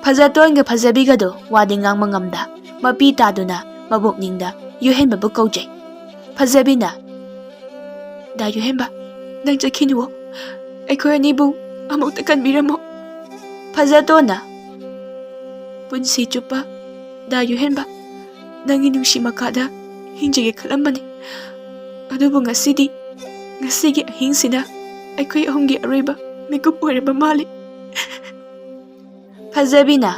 ꯐꯖꯇꯣꯟꯒ ꯐꯖꯕꯤꯒꯗꯣ ꯋꯥꯗꯤ ꯉꯥꯡꯕ ꯉꯝꯗ ꯃꯄꯤ ꯇꯥꯗꯨꯅ ꯃꯕꯣꯛꯅꯤꯡꯗ ꯌꯨꯍꯦꯟꯕꯕꯨ ꯀꯧꯖꯩ꯫ ꯐꯖꯕꯤꯅ, "ꯗꯥ ꯌꯨꯍꯦꯟꯕ, ꯅꯪ ꯆꯠꯈꯤꯅꯨꯋꯣ꯫ ꯑꯩꯈꯣꯏ ꯑꯅꯤꯕꯨ ꯑꯃꯨꯛꯇ ꯀꯟꯕꯤꯔꯝꯃꯣ꯫" ꯐꯖꯇꯣꯟꯅ, "ꯄꯨꯟꯁꯤ ꯆꯨꯞꯄ ꯗꯥ ꯌꯨꯍꯦꯟꯕ, ꯅꯪꯒꯤ ꯅꯨꯡꯁꯤ ꯃꯈꯥꯗ ꯍꯤꯡꯖꯒꯦ ꯈꯜꯂꯝꯕꯅꯤ꯫ ꯑꯗꯨꯕꯨ ꯉꯁꯤꯗꯤ, ꯉꯁꯤꯒꯤ ꯑꯍꯤꯡꯁꯤꯅ ꯑꯩꯈꯣꯏ ꯑꯍꯨꯝꯒꯤ ꯑꯔꯣꯏꯕ ꯃꯤꯀꯨꯞ ꯑꯣꯏꯔꯕ ꯃꯥꯜꯂꯤ꯫" ꯐꯖꯕꯤꯅ,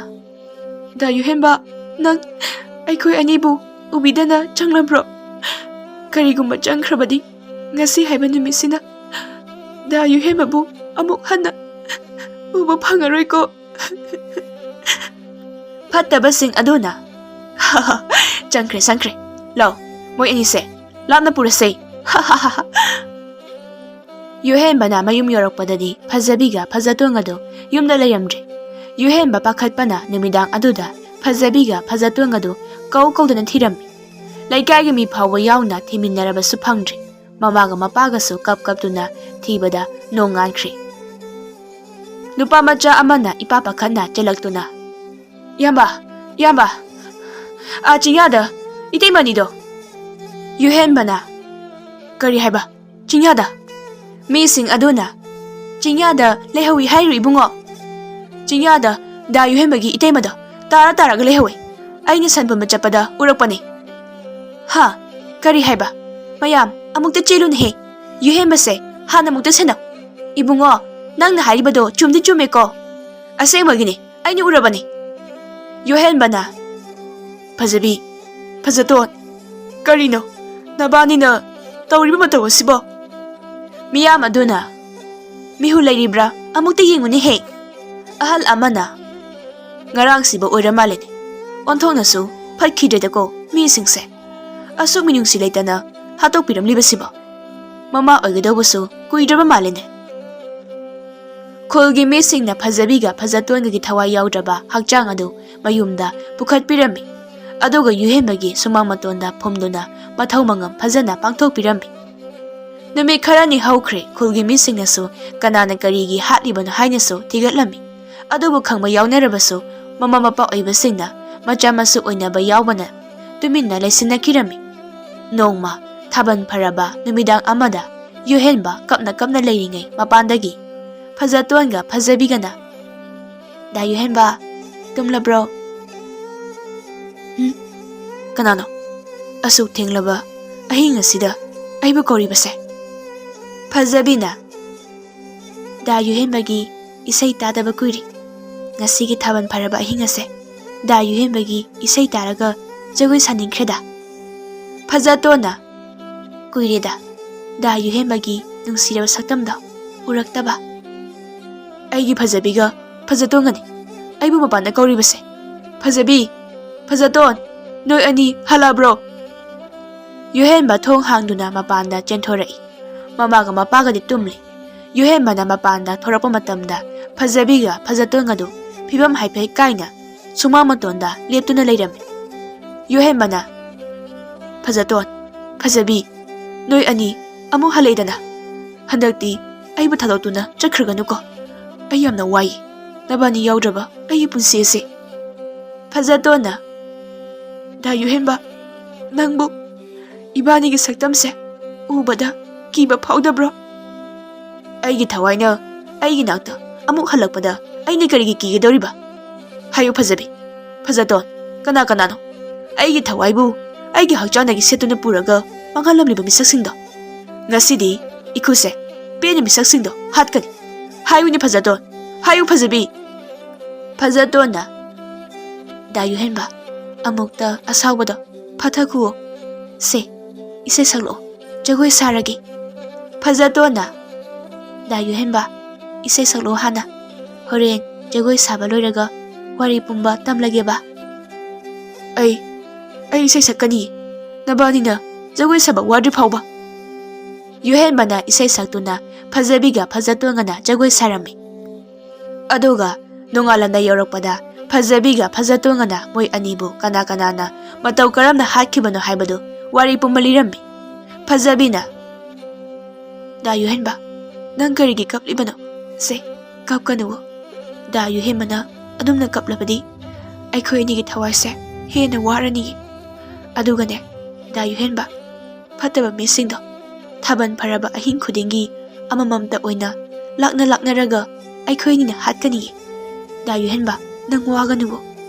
"ꯗꯥ ꯌꯨꯍꯦꯟꯕ, ꯅꯪ ꯑꯩꯈꯣꯏ ꯑꯅꯤꯕꯨ ꯎꯕꯤꯗꯅ ꯆꯪꯂꯕ꯭ꯔꯣ? ꯀꯔꯤꯒꯨꯝꯕ ꯆꯪꯈ꯭ꯔꯕꯗꯤ ꯉꯁꯤ ꯍꯥꯏꯕ ꯅꯨꯃꯤꯠꯁꯤꯅ ꯗꯥ ꯌꯨꯍꯦꯟꯕꯕꯨ ꯑꯃꯨꯛ ꯍꯟꯅ ꯎꯕ ꯐꯪꯉꯔꯣꯏꯀꯣ꯫" ꯐꯠꯇꯕꯁꯤꯡ ꯑꯗꯨꯅ, "ꯆꯪꯈ꯭ꯔꯦ, ꯆꯪꯈ꯭ꯔꯦ꯫ ꯂꯥꯎ, ꯃꯣꯏ ꯑꯅꯤꯁꯦ ꯂꯥꯞꯅ ꯄꯨꯔꯁꯦ꯫" ꯌꯨꯍꯦꯟꯕꯅ ꯃꯌꯨꯝ ꯌꯧꯔꯛꯄꯗꯗꯤ ꯐꯖꯕꯤꯒ ꯐꯖꯇꯣꯟꯒꯗꯨ ꯌꯨꯝꯗ ꯂꯩꯔꯝꯗ꯭ꯔꯦ꯫ ꯌꯨꯍꯦꯟꯕ ꯄꯥꯈꯠꯄꯅ ꯅꯨꯃꯤꯗꯥꯡ ꯑꯗꯨꯗ ꯐꯖꯕꯤꯒ ꯐꯖꯇꯣꯟꯒꯗꯨ ꯀꯧ ꯀꯧꯗꯅ ꯊꯤꯔꯝꯃꯤ꯫ ꯂꯩꯀꯥꯏꯒꯤ ꯃꯤ ꯐꯥꯎꯕ ꯌꯥꯎꯅ ꯊꯤꯃꯤꯟꯅꯔꯕꯁꯨ ꯐꯪꯗ꯭ꯔꯦ꯫ ꯃꯃꯥꯒ ꯃꯄꯥꯒꯁꯨ ꯀꯞ ꯀꯞꯇꯨꯅ ꯊꯤꯕꯗ ꯅꯣꯡꯉꯥꯟꯈ꯭ꯔꯦ꯫ ꯅꯨꯄꯥ ꯃꯆꯥ ꯑꯃꯅ ꯏꯄꯥ ꯄꯥꯈꯠꯅ ꯆꯦꯜꯂꯛꯇꯨꯅ, "ꯏꯌꯥꯝꯕ, ꯏꯌꯥꯝꯕ, ꯑꯥ ꯆꯤꯡꯌꯥꯗ ꯏꯇꯩꯃꯅꯤꯗꯣ!" ꯌꯨꯍꯦꯟꯕꯅ, "ꯀꯔꯤ ꯍꯥꯏꯕ? ꯆꯤꯡꯌꯥꯗ?" ꯃꯤꯁꯤꯡ ꯑꯗꯨꯅ, "ꯆꯤꯡꯌꯥꯗ ꯂꯩꯍꯧꯏ ꯍꯥꯏꯔꯤꯕ ꯏꯕꯨꯡꯉꯣ꯫ ꯆꯤꯡꯌꯥꯗ ꯗꯥ ꯌꯨꯍꯦꯟꯕꯒꯤ ꯏꯇꯩꯃꯗꯣ ꯇꯥꯔ ꯇꯥꯔꯒ ꯂꯩꯍꯧꯏ꯫ ꯑꯩꯅ ꯁꯟ ꯄꯨꯟꯕ ꯆꯠꯄꯗ ꯎꯔꯛꯄꯅꯤ꯫" "ꯍꯥ? ꯀꯔꯤ ꯍꯥꯏꯕ? ꯃꯌꯥꯝ ꯑꯃꯨꯛꯇ ꯆꯦꯜꯂꯨꯅꯦꯍꯦ꯫ ꯌꯨꯍꯦꯟꯕꯁꯦ ꯍꯥꯟꯅ ꯑꯃꯨꯛꯇ ꯁꯦꯟꯅꯧ꯫ ꯏꯕꯨꯡꯉꯣ, ꯅꯪꯅ ꯍꯥꯏꯔꯤꯕꯗꯣ ꯆꯨꯝꯗꯤ ꯆꯨꯝꯃꯦꯀꯣ꯫ ꯑꯁꯦꯡꯕꯒꯤꯅꯦ, ꯑꯩꯅ ꯎꯔꯕꯅꯤ꯫" ꯌꯨꯍꯦꯟꯕꯅ, "ꯐꯖꯕꯤ, ꯐꯖꯇꯣꯟ, ꯀꯔꯤꯅꯣ ꯅꯕꯥꯅꯤꯅ ꯇꯧꯔꯤꯕ ꯃꯇꯧ ꯑꯁꯤꯕꯣ?" ꯃꯤꯌꯥꯝ ꯑꯗꯨꯅ, "ꯃꯤꯍꯨ ꯂꯩꯔꯤꯕ꯭ꯔꯥ? ꯑꯃꯨꯛꯇ ꯌꯦꯡꯉꯨꯅꯦꯍꯦ꯫" ꯑꯍꯜ ꯑꯃꯅ, "ꯉꯔꯥꯡꯁꯤꯕ ꯑꯣꯏꯔ ꯃꯥꯜꯂꯦꯅꯦ꯫ ꯑꯣꯟꯊꯣꯛꯅꯁꯨ ꯐꯠꯈꯤꯗ꯭ꯔꯦꯗꯀꯣ ꯃꯤꯁꯤꯡꯁꯦ꯫ ꯑꯁꯨꯛ ꯃꯤꯅꯨꯡꯁꯤ ꯂꯩꯇꯅ ꯍꯥꯠꯇꯣꯛꯄꯤꯔꯝꯂꯤꯕꯁꯤꯕꯣ꯫ ꯃꯃꯥ ꯑꯣꯏꯒꯗꯧꯕꯁꯨ ꯀꯨꯏꯗ꯭ꯔꯕ ꯃꯥꯜꯂꯦꯅꯦ꯫" ꯈꯨꯜꯒꯤ ꯃꯤꯁꯤꯡꯅ ꯐꯖꯕꯤꯒ ꯐꯖꯇꯣꯟꯒꯒꯤ ꯊꯋꯥꯏ ꯌꯥꯎꯗ꯭ꯔꯕ ꯍꯛꯆꯥꯡ ꯑꯗꯨ ꯃꯌꯨꯝꯗ ꯄꯨꯈꯠꯄꯤꯔꯝꯃꯤ꯫ ꯑꯗꯨꯒ ꯌꯨꯍꯦꯟꯕꯒꯤ ꯁꯨꯃꯥꯡ ꯃꯇꯣꯟꯗ ꯐꯨꯝꯗꯨꯅ ꯃꯊꯧ ꯃꯉꯝ ꯐꯖꯅ ꯄꯥꯡꯊꯣꯛꯄꯤꯔꯝꯃꯤ꯫ ꯅꯨꯃꯤꯠ ꯈꯔꯅꯤ ꯍꯧꯈ꯭ꯔꯦ, ꯈꯨꯜꯒꯤ ꯃꯤꯁꯤꯡꯅꯁꯨ ꯀꯅꯥꯅ ꯀꯔꯤꯒꯤ ꯍꯥꯠꯂꯤꯕꯅꯣ ꯍꯥꯏꯅꯁꯨ ꯊꯤꯒꯠꯂꯝꯃꯤ꯫ ꯑꯗꯨꯕꯨ ꯈꯪꯕ ꯌꯥꯎꯅꯔꯕꯁꯨ ꯃꯃꯥ ꯃꯄꯥ ꯑꯣꯏꯕꯁꯤꯡꯅ ꯃꯆꯥ ꯃꯁꯨ ꯑꯣꯏꯅꯕ ꯌꯥꯎꯕꯅ ꯇꯨꯃꯤꯟꯅ ꯂꯩꯁꯤꯟꯅꯈꯤꯔꯝꯃꯤ꯫ ꯅꯣꯡꯃ ꯊꯥꯕꯜ ꯐꯔꯕ ꯅꯨꯃꯤꯗꯥꯡ ꯑꯃꯗ ꯌꯨꯍꯦꯟꯕ ꯀꯞꯅ ꯀꯞꯅ ꯂꯩꯔꯤꯉꯩ ꯃꯄꯥꯟꯗꯒꯤ ꯐꯖꯇꯣꯟꯒ ꯐꯖꯕꯤꯒꯅ, "ꯗꯥ ꯌꯨꯍꯦꯟꯕ, ꯇꯨꯝꯂꯕ꯭ꯔꯣ?" "ꯎꯝ? ꯀꯅꯥꯅꯣ ꯑꯁꯨꯛ ꯊꯦꯡꯂꯕ ꯑꯍꯤꯡ ꯑꯁꯤꯗ ꯑꯩꯕꯨ ꯀꯧꯔꯤꯕꯁꯦ?" ꯐꯖꯕꯤꯅ, "ꯗꯥ ꯌꯨꯍꯦꯟꯕꯒꯤ ꯏꯁꯩ ꯇꯥꯗꯕ ꯀꯨꯏꯔꯦ꯫ ꯉꯁꯤꯒꯤ ꯊꯥꯕꯜ ꯐꯔꯕ ꯑꯍꯤꯡ ꯑꯁꯦ ꯗꯥ ꯌꯨꯍꯦꯟꯕꯒꯤ ꯏꯁꯩ ꯇꯥꯔꯒ ꯖꯒꯣꯏ ꯁꯥꯅꯤꯡꯈ꯭ꯔꯦꯗ꯫" ꯐꯖꯇꯣꯟꯅ, "ꯀꯨꯏꯔꯦꯗ ꯗꯥ ꯌꯨꯍꯦꯟꯕꯒꯤ ꯅꯨꯡꯁꯤꯔꯕ ꯁꯛꯇꯝꯗꯣ ꯎꯔꯛꯇꯕ꯫" "ꯑꯩꯒꯤ ꯐꯖꯕꯤꯒ ꯐꯖꯇꯣꯟꯒꯅꯤ ꯑꯩꯕꯨ ꯃꯄꯥꯟꯗ ꯀꯧꯔꯤꯕꯁꯦ꯫ ꯐꯖꯕꯤ, ꯐꯖꯇꯣꯟ, ꯅꯣꯏ ꯑꯅꯤ ꯍꯜꯂꯛꯑꯕ꯭ꯔꯣ?" ꯌꯨꯍꯦꯟꯕ ꯊꯣꯡ ꯍꯥꯡꯗꯨꯅ ꯃꯄꯥꯟꯗ ꯆꯦꯟꯊꯣꯔꯛꯏ꯫ ꯃꯃꯥꯒ ꯃꯄꯥꯒꯗꯤ ꯇꯨꯝꯂꯤ꯫ ꯌꯨꯍꯦꯟꯕꯅ ꯃꯄꯥꯟꯗ ꯊꯣꯔꯛꯄ ꯃꯇꯝꯗ ꯐꯖꯕꯤꯒ ꯐꯖꯇꯣꯟꯒꯗꯨ ꯐꯤꯕꯝ ꯍꯥꯏꯐꯦꯠ ꯀꯥꯏꯅ ꯁꯨꯃꯥꯡ ꯃꯇꯣꯟꯗ ꯂꯦꯞꯇꯨꯅ ꯂꯩꯔꯝꯃꯤ꯫ ꯌꯨꯍꯦꯟꯕꯅ, ꯐꯖꯇꯣꯟ, ꯐꯖꯕꯤ, ꯅꯣꯏ ꯑꯅꯤ ꯑꯃꯨꯛ ꯍꯜꯂꯛꯏꯗꯅ꯫ ꯍꯟꯗꯛꯇꯤ ꯑꯩꯕꯨ ꯊꯥꯗꯣꯛꯇꯨꯅ ꯆꯠꯈ꯭ꯔꯒꯅꯨꯀꯣ꯫ ꯑꯩ ꯌꯥꯝꯅ ꯋꯥꯏ, ꯅꯕꯥꯅꯤ ꯌꯥꯎꯗ꯭ꯔꯕ ꯑꯩꯒꯤ ꯄꯨꯟꯁꯤ ꯑꯁꯤ꯫ ꯐꯖꯇꯣꯟꯅ, ꯗꯥ ꯌꯨꯍꯦꯟꯕ, ꯅꯪꯕꯨ ꯏꯕꯥꯅꯤꯒꯤ ꯁꯛꯇꯝꯁꯦ ꯎꯕꯗ ꯀꯤꯕ ꯐꯥꯎꯗꯕ꯭ꯔꯣ? ꯑꯩꯒꯤ ꯊꯋꯥꯏꯅ ꯑꯩꯒꯤ ꯅꯥꯛꯇ ꯑꯃꯨꯛ ꯍꯜꯂꯛꯄꯗ ꯑꯩꯅ ꯀꯔꯤꯒꯤ ꯀꯤꯒꯗꯧꯔꯤꯕ? ꯍꯥꯏꯌꯨ ꯐꯖꯕꯤ, ꯐꯖꯇꯣꯟ, ꯀꯅꯥ ꯀꯅꯥꯅꯣ? ꯑꯩꯒꯤ ꯊꯋꯥꯏꯕꯨ ꯑꯩꯒꯤ ꯍꯛꯆꯥꯡꯗꯒꯤ ꯁꯦꯠꯇꯨꯅ ꯄꯨꯔꯒ ꯃꯥꯡꯍꯜꯂꯝꯂꯤꯕ ꯃꯤꯁꯛꯁꯤꯡꯗꯣ꯫ ꯉꯁꯤꯗꯤ ꯏꯈꯨꯁꯦ ꯄꯦꯟꯅ ꯃꯤꯁꯛꯁꯤꯡꯗꯣ ꯍꯥꯠꯀꯅꯤ꯫ ꯍꯥꯏꯌꯨꯅꯦ ꯐꯖꯇꯣꯟ, ꯍꯥꯏꯌꯨ ꯐꯖꯕꯤ꯫ ꯐꯖꯇꯣꯟꯅ, ꯗꯥ ꯌꯨꯍꯦꯟꯕ, ꯑꯃꯨꯛꯇ ꯑꯁꯥꯎꯕꯗꯣ ꯐꯥꯊꯈꯨꯑꯣ꯫ ꯁꯦ, ꯏꯁꯩ ꯁꯛꯂꯛꯑꯣ, ꯖꯒꯣꯏ ꯁꯥꯔꯒꯦ꯫ ꯐꯖꯇꯣꯟꯅ, ꯗꯥ ꯌꯨꯍꯦꯟꯕ, ꯏꯁꯩ ꯁꯛꯂꯛꯑꯣ ꯍꯥꯟꯅ꯫ ꯍꯣꯔꯦꯟ ꯖꯒꯣꯏ ꯁꯥꯕ ꯂꯣꯏꯔꯒ ꯋꯥꯔꯤ ꯄꯨꯝꯕ ꯇꯝꯂꯒꯦꯕ꯫ ꯑꯩ, ꯑꯩ ꯏꯁꯩ ꯁꯛꯀꯅꯤ꯫ ꯅꯕꯥꯅꯤꯅ ꯖꯒꯣꯏ ꯁꯥꯕ ꯋꯥꯗ꯭ꯔꯤ ꯐꯥꯎꯕ꯫ ꯌꯨꯍꯦꯟꯕꯅ ꯏꯁꯩ ꯁꯛꯇꯨꯅ ꯐꯖꯕꯤꯒ ꯐꯖꯇꯣꯟꯒꯅ ꯖꯒꯣꯏ ꯁꯥꯔꯝꯃꯤ꯫ ꯑꯗꯨꯒ ꯅꯣꯡꯉꯥꯜꯂꯝꯗꯥꯏ ꯌꯧꯔꯛꯄꯗ ꯐꯖꯕꯤꯒ ꯐꯖꯇꯣꯟꯒꯅ ꯃꯣꯏ ꯑꯅꯤꯕꯨ ꯀꯅꯥ ꯀꯅꯥꯅ ꯃꯇꯧ ꯀꯔꯝꯅ ꯍꯥꯠꯈꯤꯕꯅꯣ ꯍꯥꯏꯕꯗꯨ ꯋꯥꯔꯤ ꯄꯨꯝꯕ ꯂꯤꯔꯝꯃꯤ꯫ ꯐꯖꯕꯤꯅ, "ꯗꯥ ꯌꯨꯍꯦꯟꯕ, ꯅꯪ ꯀꯔꯤꯒꯤ ꯀꯞꯂꯤꯕꯅꯣ? ꯁꯦ, ꯀꯞꯀꯅꯨꯋꯣ꯫ ꯗꯥ ꯌꯨꯍꯦꯟꯕꯅ ꯑꯗꯨꯝꯅ ꯀꯞꯂꯕꯗꯤ ꯑꯩꯈꯣꯏ ꯑꯅꯤꯒꯤ ꯊꯋꯥꯏꯁꯦ ꯍꯦꯟꯅ ꯋꯥꯔꯅꯤꯌꯦ꯫ ꯑꯗꯨꯒꯅꯦ, ꯗꯥ ꯌꯨꯍꯦꯟꯕ, ꯐꯠꯇꯕ ꯃꯤꯁꯤꯡꯗꯣ ꯊꯥꯕꯜ ꯐꯔꯕ ꯑꯍꯤꯡ ꯈꯨꯗꯤꯡꯒꯤ ꯑꯃꯃꯝꯇ ꯑꯣꯏꯅ ꯂꯥꯛꯅ ꯂꯥꯛꯅꯔꯒ ꯑꯩꯈꯣꯏ ꯑꯅꯤꯅ ꯍꯥꯠꯀꯅꯤꯌꯦ꯫ ꯗꯥ ꯌꯨꯍꯦꯟꯕ, ꯅꯪ ꯋꯥꯒꯅꯨꯋꯣ꯫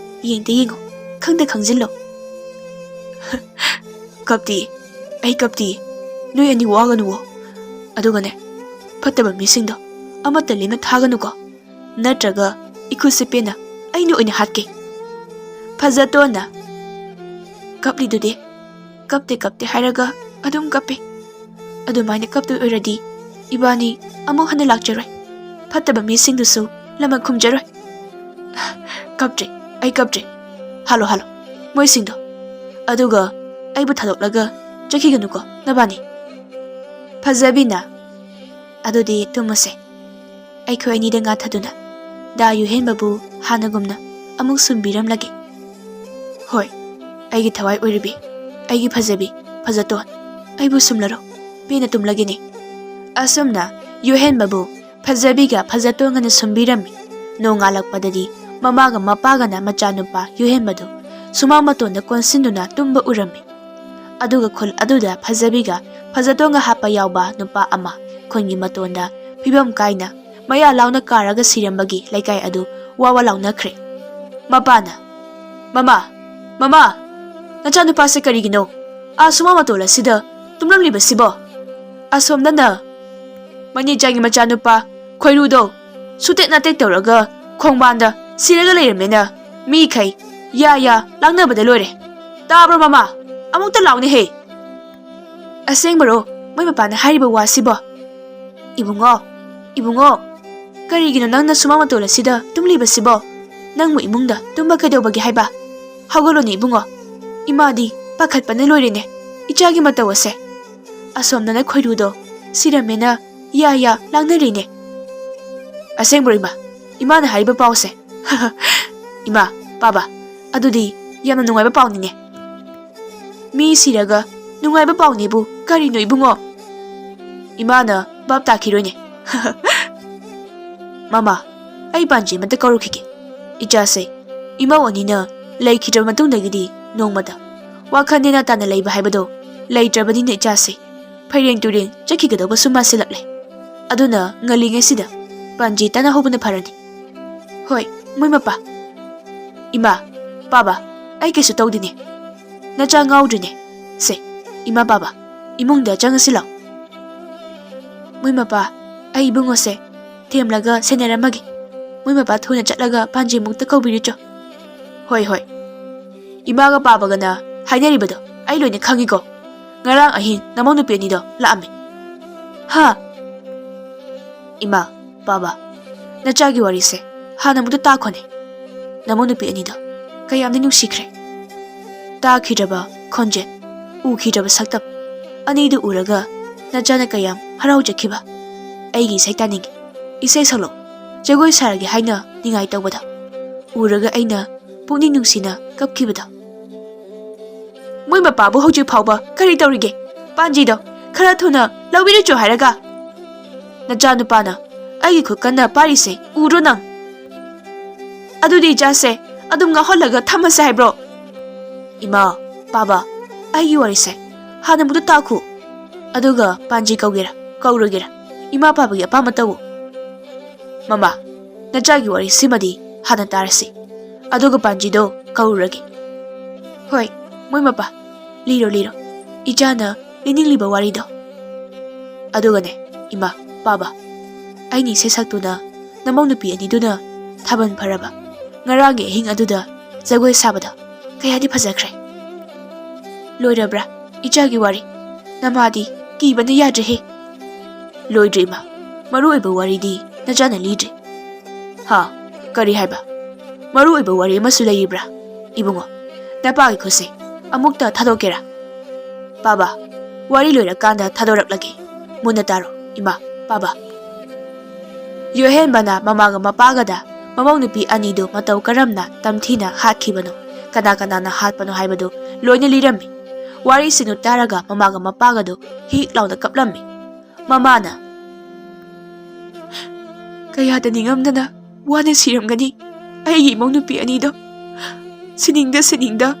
ꯌꯦꯡꯗ ꯌꯦꯡꯉꯣ, ꯈꯪꯗ ꯈꯪꯖꯤꯜꯂꯣ꯫" "ꯀꯞꯇꯤ, ꯑꯩ ꯀꯞꯇꯤ꯫ ꯅꯣꯏ ꯑꯅꯤ ꯋꯥꯒꯅꯨꯋꯣ꯫ ꯑꯗꯨꯒꯅꯦ, ꯐꯠꯇꯕ ꯃꯤꯁꯤꯡꯗꯣ ꯑꯃꯠꯇ ꯂꯦꯝꯅ ꯊꯥꯒꯅꯨꯀꯣ, ꯅꯠꯇ꯭ꯔꯒ ꯏꯈꯨꯠꯁꯦ ꯄꯦꯟꯅ ꯑꯩꯅ ꯑꯣꯏꯅ ꯍꯥꯠꯀꯦ꯫" ꯐꯖꯇꯣꯟꯅ, "ꯀꯞꯂꯤꯗꯨꯗꯤ, ꯀꯞꯇꯦ ꯀꯞꯇꯦ ꯍꯥꯏꯔꯒ ꯑꯗꯨꯝ ꯀꯞꯄꯦ꯫ ꯑꯗꯨꯃꯥꯏꯅ ꯀꯞꯇꯣꯏ ꯑꯣꯏꯔꯗꯤ ꯏꯕꯥꯅꯤ ꯑꯃꯨꯛ ꯍꯟꯅ ꯂꯥꯛꯆꯔꯣꯏ꯫ ꯐꯠꯇꯕ ꯃꯤꯁꯤꯡꯗꯨꯁꯨ ꯂꯃꯟ ꯈꯨꯝꯖꯔꯣꯏ꯫" "ꯀꯞꯇ꯭ꯔꯦ, ꯑꯩ ꯀꯞꯇ꯭ꯔꯦ꯫ Hello, hello, ꯃꯣꯏꯁꯤꯡꯗꯣ꯫ ꯑꯗꯨꯒ ꯑꯩꯕꯨ ꯊꯥꯗꯣꯛꯂꯒ ꯆꯠꯈꯤꯒꯅꯨꯀꯣ ꯅꯕꯥꯅꯤ꯫" ꯐꯖꯕꯤꯅ, "ꯑꯗꯨꯗꯤ ꯇꯨꯝꯃꯁꯦ꯫ ꯑꯩꯈꯣꯏ ꯑꯅꯤꯗ ꯉꯥꯊꯗꯨꯅ ꯗꯥ ꯌꯨꯍꯦꯟꯕꯕꯨ ꯍꯥꯟꯅꯒꯨꯝꯅ ꯑꯃꯨꯛ ꯁꯨꯝꯕꯤꯔꯝꯂꯒꯦ꯫ ꯍꯣꯏ, ꯑꯩꯒꯤ ꯊꯋꯥꯏ ꯑꯣꯏꯔꯤꯕꯤ, ꯑꯩꯒꯤ ꯐꯖꯕꯤ, ꯐꯖꯇꯣꯟ, ꯑꯩꯕꯨ ꯁꯨꯝꯂꯔꯣ, ꯄꯦꯟꯅ ꯇꯨꯝꯂꯒꯦꯅꯦ꯫ ꯑꯁꯨꯝꯅ ꯌꯨꯍꯦꯟꯕꯕꯨ ꯐꯖꯕꯤꯒ ꯐꯖꯇꯣꯟꯒꯅ ꯁꯨꯝꯕꯤꯔꯝꯃꯤ꯫ ꯅꯣꯡꯉꯥꯜꯂꯛꯄꯗꯗꯤ ꯃꯃꯥꯒ ꯃꯄꯥꯒꯅ ꯃꯆꯥꯅꯨꯄꯥ ꯌꯨꯍꯦꯟꯕꯗꯨ ꯁꯨꯃꯥꯡ ꯃꯇꯣꯟꯗ ꯀꯣꯟꯁꯤꯟꯗꯨꯅ ꯇꯨꯝꯕ ꯎꯔꯝꯃꯤ꯫ ꯑꯗꯨꯒ ꯈꯨꯜ ꯑꯗꯨꯗ ꯐꯖꯕꯤꯒ ꯐꯖꯇꯣꯟꯒ ꯍꯥꯞꯄ ꯌꯥꯎꯕ ꯅꯨꯄꯥ ꯑꯃ ꯈꯨꯟꯒꯤ ꯃꯇꯣꯟꯗ ꯐꯤꯕꯝ ꯀꯥꯏꯅ ꯃꯌꯥ ꯂꯥꯎꯅ ꯀꯥꯔꯒ ꯁꯤꯔꯝꯕꯒꯤ ꯂꯩꯀꯥꯏ ꯑꯗꯨ ꯋꯥ ꯋꯥ ꯂꯥꯎꯅꯈ꯭ꯔꯦ꯫ ꯃꯄꯥꯅ, "ꯃꯃꯥ, ꯃꯃꯥ, ꯅꯆꯥꯅꯨꯄꯥꯁꯦ ꯀꯔꯤꯒꯤꯅꯣ ꯑꯥ ꯁꯨꯃꯥꯡ ꯃꯇꯣꯜ ꯑꯁꯤꯗ ꯇꯨꯝꯂꯝꯂꯤꯕꯁꯤꯕꯣ?" ꯑꯁꯣꯝꯗꯅ ꯃꯅꯤꯆꯥꯒꯤ ꯃꯆꯥꯅꯨꯄꯥ ꯈꯣꯏꯔꯨꯗꯣ ꯁꯨꯇꯦꯛ ꯅꯥꯇꯦꯛ ꯇꯧꯔꯒ ꯈꯣꯡꯕꯥꯟꯗ ꯁꯤꯔꯒ ꯂꯩꯔꯝꯃꯦꯅ ꯃꯤꯈꯩ ꯌꯥ ꯌꯥ ꯂꯥꯡꯅꯕꯗ ꯂꯣꯏꯔꯦ꯫ ꯇꯥꯕ꯭ꯔꯣ ꯃꯃꯥ? ꯑꯃꯨꯛꯇ ꯂꯥꯎꯅꯦꯍꯦ꯫ ꯑꯁꯦꯡꯕꯔꯣ ꯃꯣꯏ ꯃꯄꯥꯅ ꯍꯥꯏꯔꯤꯕ ꯋꯥꯁꯤꯕꯣ? ꯏꯕꯨꯡꯉꯣ, ꯏꯕꯨꯡꯉꯣ, ꯀꯔꯤꯒꯤꯅꯣ ꯅꯪꯅ ꯁꯨꯃꯥꯡ ꯃꯇꯣꯜ ꯑꯁꯤꯗ ꯇꯨꯝꯂꯤꯕꯁꯤꯕꯣ? ꯅꯪꯕꯨ ꯏꯃꯨꯡꯗ ꯇꯨꯝꯕ ꯀꯩꯗꯧꯕꯒꯦ ꯍꯥꯏꯕ? ꯍꯧꯒꯠꯂꯣꯅꯦ ꯏꯕꯨꯡꯉꯣ, ꯏꯃꯥꯗꯤ ꯄꯥꯈꯠꯄꯅ ꯂꯣꯏꯔꯦꯅꯦ, ꯏꯆꯥꯒꯤ ꯃꯇꯧ ꯑꯁꯦ꯫ ꯑꯁꯣꯝꯗꯅ ꯈꯣꯏꯔꯨꯗꯣ ꯁꯤꯔꯝꯃꯦꯅ ꯌꯥ ꯌꯥ ꯂꯥꯡꯅꯔꯤꯅꯦ꯫ ꯑꯁꯦꯡꯕ꯭ꯔꯣ ꯏꯃꯥ? ꯏꯃꯥꯅ ꯍꯥꯏꯔꯤꯕ ꯄꯥꯎꯁꯦ? ꯏꯃꯥ, ꯄꯥꯕ, ꯑꯗꯨꯗꯤ ꯌꯥꯝꯅ ꯅꯨꯡꯉꯥꯏꯕ ꯄꯥꯎꯅꯤꯅꯦ꯫ ꯃꯤ ꯁꯤꯔꯒ ꯅꯨꯡꯉꯥꯏꯕ ꯄꯥꯎꯅꯦꯕꯨ ꯀꯔꯤꯅꯣ ꯏꯕꯨꯡꯉꯣ? ꯏꯃꯥꯅ ꯚꯥꯞ ꯇꯥꯈꯤꯔꯣꯏꯅꯦ꯫ ꯃꯃꯥ, ꯑꯩ ꯄꯥꯟꯖꯤ ꯑꯃꯇ ꯀꯧꯔꯨꯈꯤꯒꯦ꯫ ꯏꯆꯥꯁꯦ ꯏꯃꯧ ꯑꯅꯤꯅ ꯂꯩꯈꯤꯗ꯭ꯔꯕ ꯃꯇꯨꯡꯗꯒꯤꯗꯤ ꯅꯣꯡꯃꯇ ꯋꯥꯈꯜ ꯅꯦꯅꯥ ꯇꯥꯅ ꯂꯩꯕ ꯍꯥꯏꯕꯗꯣ ꯂꯩꯇ꯭ꯔꯕꯅꯤꯅ ꯏꯆꯥꯁꯦ ꯐꯩꯔꯦꯡ ꯇꯨꯔꯦꯡ ꯆꯠꯈꯤꯒꯗꯧꯕꯁꯨ ꯃꯥꯟꯁꯤꯜꯂꯛꯂꯦ꯫ ꯑꯗꯨꯅ ꯉꯜꯂꯤꯉꯩꯁꯤꯗ ꯄꯥꯟꯖꯤ ꯇꯥꯟꯅꯍꯧꯕꯅ ꯐꯔꯅꯤ꯫ ꯍꯣꯏ, ꯃꯣꯏ ꯃꯄꯥ꯫ ꯏꯃꯥ, ꯄꯥꯕ, ꯑꯩ ꯀꯩꯁꯨ ꯇꯧꯗꯦꯅꯦ꯫ ꯅꯆꯥ ꯉꯥꯎꯗ꯭ꯔꯤꯅꯦ꯫ ꯁꯦ, ꯏꯃꯥ ꯄꯥꯕ, ꯏꯃꯨꯡꯗ ꯆꯪꯉꯁꯤ ꯂꯥꯎ꯫ ꯃꯣꯏ ꯃꯄꯥ, ꯑꯩ ꯏꯕꯨꯡꯉꯣꯁꯦ ꯊꯦꯝꯂꯒ ꯁꯦꯟꯅꯔꯝꯃꯒꯦ꯫ ꯃꯣꯏ ꯃꯄꯥ ꯊꯨꯅ ꯆꯠꯂꯒ ꯄꯥꯟꯖꯤꯃꯨꯛꯇ ꯀꯧꯕꯤꯔꯨꯆꯣ꯫ ꯍꯣꯏ, ꯍꯣꯏ꯫ ꯏꯃꯥꯒ ꯄꯥꯕꯒꯅ ꯍꯥꯏꯅꯔꯤꯕꯗꯣ ꯑꯩ ꯂꯣꯏꯅ ꯈꯪꯉꯤꯀꯣ꯫ ꯉꯔꯥꯡ ꯑꯍꯤꯡ ꯅꯃꯧ ꯅꯨꯄꯤ ꯑꯅꯤꯗꯣ ꯂꯥꯛꯑꯝꯃꯦ꯫ ꯍꯥ? ꯏꯃꯥ, ꯄꯥꯕ, ꯅꯆꯥꯒꯤ ꯋꯥꯔꯤꯁꯦ ꯍꯥꯟꯅ ꯑꯃꯨꯛꯇ ꯇꯥꯈꯣꯅꯦ꯫ ꯅꯃꯧ ꯅꯨꯄꯤ ꯑꯅꯤꯗꯣ ꯀꯌꯥꯝꯗꯤ ꯅꯨꯡꯁꯤꯈ꯭ꯔꯦ꯫ ꯇꯥꯈꯤꯗ꯭ꯔꯕ ꯈꯣꯟꯖꯦꯜ, ꯎꯈꯤꯗ꯭ꯔꯕ ꯁꯛꯇꯝ ꯑꯅꯤꯗꯨ ꯎꯔꯒ ꯅꯆꯥꯅ ꯀꯌꯥꯝ ꯍꯔꯥꯎꯖꯈꯤꯕ꯫ ꯑꯩꯒꯤ ꯏꯁꯩ ꯇꯥꯅꯤꯡꯉꯤ, ꯏꯁꯩ ꯁꯛꯂꯛꯑꯣ, ꯖꯒꯣꯏ ꯁꯥꯔꯒꯦ ꯍꯥꯏꯅ ꯅꯤꯡꯉꯥꯏ ꯇꯧꯕꯗꯣ ꯎꯔꯒ ꯑꯩꯅ ꯄꯨꯛꯅꯤꯡ ꯅꯨꯡꯁꯤꯅ ꯀꯞꯈꯤꯕꯗꯣ꯫ ꯃꯣꯏ ꯃꯄꯥꯕꯨ ꯍꯧꯖꯤꯛ ꯐꯥꯎꯕ ꯀꯔꯤ ꯇꯧꯔꯤꯒꯦ? ꯄꯥꯟꯖꯤꯗꯣ ꯈꯔ ꯊꯨꯅ ꯂꯧꯕꯤꯔꯨꯆꯣ ꯍꯥꯏꯔꯒ꯫ ꯅꯆꯥꯅꯨꯄꯥꯅ ꯑꯩꯒꯤ ꯈꯨꯠ ꯀꯟꯅ ꯄꯥꯏꯔꯤꯁꯦ ꯎꯗ꯭ꯔꯣ ꯅꯪ? ꯑꯗꯨꯗꯤ ꯏꯆꯥꯁꯦ ꯑꯗꯨꯝ ꯉꯥꯎꯍꯜꯂꯒ ꯊꯝꯃꯁꯦ ꯍꯥꯏꯕ꯭ꯔꯣ? ꯏꯃꯥ, ꯄꯥꯕ, ꯑꯩꯒꯤ ꯋꯥꯔꯤꯁꯦ ꯍꯥꯟꯅ ꯑꯃꯨꯛꯇ ꯇꯥꯈꯣ꯫ ꯑꯗꯨꯒ ꯄꯥꯟꯖꯤ ꯀꯧꯒꯦꯔꯥ ꯀꯧꯔꯣꯏꯒꯦꯔꯥ, ꯏꯃꯥ ꯄꯥꯕꯒꯤ ꯑꯄꯥꯝꯕ ꯇꯧ꯫ ꯃꯃꯥ, ꯅꯆꯥꯒꯤ ꯋꯥꯔꯤꯁꯤꯃꯗꯤ ꯍꯥꯟꯅ ꯇꯥꯔꯁꯤ, ꯑꯗꯨꯒ ꯄꯥꯟꯖꯤꯗꯣ ꯀꯧꯔꯨꯔꯒꯦ꯫ ꯍꯣꯏ, ꯃꯣꯏ ꯃꯄꯥ, ꯂꯤꯔꯣ ꯂꯤꯔꯣ, ꯏꯆꯥꯅ ꯂꯤꯅꯤꯡꯂꯤꯕ ꯋꯥꯔꯤꯗꯣ꯫ ꯑꯗꯨꯒꯅꯦ, ꯏꯃꯥ, ꯄꯥꯕ, ꯑꯩꯅ ꯏꯁꯩ ꯁꯛꯇꯨꯅ ꯅꯃꯧ ꯅꯨꯄꯤ ꯑꯅꯤꯗꯨꯅ ꯊꯥꯕꯜ ꯐꯔꯕ ꯉꯔꯥꯡꯒꯤ ꯑꯍꯤꯡ ꯑꯗꯨꯗ ꯖꯒꯣꯏ ꯁꯥꯕꯗꯣ ꯀꯌꯥꯗꯤ ꯐꯖꯈ꯭ꯔꯦ꯫ ꯂꯣꯏꯔꯕ꯭ꯔꯥ ꯏꯆꯥꯒꯤ ꯋꯥꯔꯤ? ꯅꯃꯥꯗꯤ ꯀꯤꯕꯅ ꯌꯥꯗ꯭ꯔꯦꯍꯦ꯫ ꯂꯣꯏꯗ꯭ꯔꯤ ꯏꯃꯥ, ꯃꯔꯨ ꯑꯣꯏꯕ ꯋꯥꯔꯤꯗꯤ ꯅꯆꯥꯅ ꯂꯤꯗ꯭ꯔꯤ꯫ ꯍꯥ? ꯀꯔꯤ ꯍꯥꯏꯕ? ꯃꯔꯨ ꯑꯣꯏꯕ ꯋꯥꯔꯤ ꯑꯃꯁꯨ ꯂꯩꯔꯤꯕ꯭ꯔꯥ? ꯏꯕꯨꯡꯉꯣ, ꯅꯄꯥꯒꯤ ꯈꯨꯠꯁꯦ ꯑꯃꯨꯛꯇ ꯊꯥꯗꯣꯛꯀꯦꯔꯥ? ꯄꯥꯕ, ꯋꯥꯔꯤ ꯂꯣꯏꯔꯀꯥꯟꯗ ꯊꯥꯗꯣꯔꯛꯂꯒꯦ꯫ ꯃꯨꯟꯅ ꯇꯥꯔꯣ, ꯏꯃꯥ, ꯄꯥꯕ꯫ ꯌꯨꯍꯦꯟꯕꯅ ꯃꯃꯥꯒ ꯃꯄꯥꯒꯗ ꯃꯃꯧ ꯅꯨꯄꯤ ꯑꯅꯤꯗꯨ ꯃꯇꯧ ꯀꯔꯝꯅ ꯇꯝꯊꯤꯅ ꯍꯥꯠꯈꯤꯕꯅꯣ, ꯀꯅꯥ ꯀꯅꯥꯅ ꯍꯥꯠꯄꯅꯣ ꯍꯥꯏꯕꯗꯨ ꯂꯣꯏꯅ ꯂꯤꯔꯝꯃꯤ꯫ ꯋꯥꯔꯤꯁꯤꯡꯗꯨ ꯇꯥꯔꯒ ꯃꯃꯥꯒ ꯃꯄꯥꯒꯗꯨ ꯍꯤꯛ ꯂꯥꯎꯅ ꯀꯞꯂꯝꯃꯤ꯫ ꯃꯃꯥꯅ, "ꯀꯌꯥꯗ ꯅꯤꯡꯉꯝꯗꯅ ꯋꯥꯅ ꯁꯤꯔꯝꯒꯅꯤ ꯑꯩꯒꯤ ꯏꯃꯧ ꯅꯨꯄꯤ ꯑꯅꯤꯗꯣ꯫ ꯁꯤꯅꯤꯡꯗ ꯁꯤꯅꯤꯡꯗ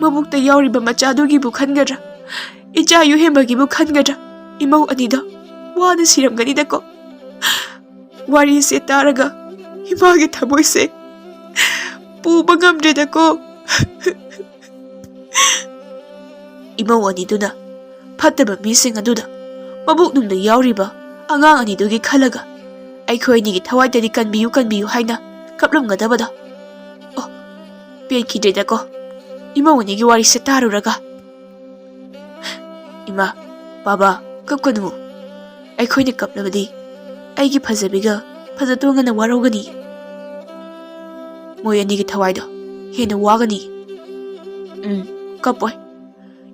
ꯃꯕꯨꯛꯇ ꯌꯥꯎꯔꯤꯕ ꯃꯆꯥꯗꯨꯒꯤꯕꯨ ꯈꯟꯒꯗ꯭ꯔꯥ, ꯏꯆꯥ ꯌꯨꯍꯦꯟꯕꯒꯤꯕꯨ ꯈꯟꯒꯗ꯭ꯔꯥ, ꯏꯃꯧ ꯑꯅꯤꯗꯣ ꯋꯥꯅ ꯁꯤꯔꯝꯒꯅꯤꯗꯀꯣ꯫ ꯋꯥꯔꯤꯁꯦ ꯇꯥꯔꯒ ꯏꯃꯥꯒꯤ ꯊꯃꯣꯏꯁꯦ ꯄꯨꯕ ꯉꯝꯗ꯭ꯔꯦꯗꯀꯣ"꯫ ꯏꯃꯧ ꯑꯅꯤꯗꯨꯅ ꯐꯠꯇꯕ ꯃꯤꯁꯤꯡ ꯑꯗꯨꯗ ꯃꯕꯨꯛꯅꯨꯡꯗ ꯌꯥꯎꯔꯤꯕ ꯑꯉꯥꯡ ꯑꯅꯤꯗꯨꯒꯤ ꯈꯜꯂꯒ, "ꯑꯩꯈꯣꯏ ꯑꯅꯤꯒꯤ ꯊꯋꯥꯏꯗꯗꯤ ꯀꯟꯕꯤꯌꯨ, ꯀꯟꯕꯤꯌꯨ" ꯍꯥꯏꯅ ꯀꯞꯂꯝꯒꯗꯕꯗꯣ꯫ ꯑꯣ, ꯄꯦꯟꯈꯤꯗ꯭ꯔꯦꯗꯀꯣ ꯏꯃꯧ ꯑꯅꯤꯒꯤ ꯋꯥꯔꯤꯁꯦ ꯇꯥꯔꯨꯔꯒ꯫ ꯏꯃꯥ, ꯕꯥꯕꯥ, ꯀꯞꯀꯅꯨ꯫ ꯑꯩꯈꯣꯏꯅ ꯀꯞꯂꯕꯗꯤ ꯑꯩꯒꯤ ꯐꯖꯕꯤꯒ ꯐꯖꯇꯣꯡꯒꯅ ꯋꯥꯔꯧꯒꯅꯤ꯫ ꯃꯣꯏ ꯑꯅꯤꯒꯤ ꯊꯋꯥꯏꯗꯣ ꯍꯦꯟꯅ ꯋꯥꯒꯅꯤ꯫ ꯎꯝ, ꯀꯞꯄꯣꯏ꯫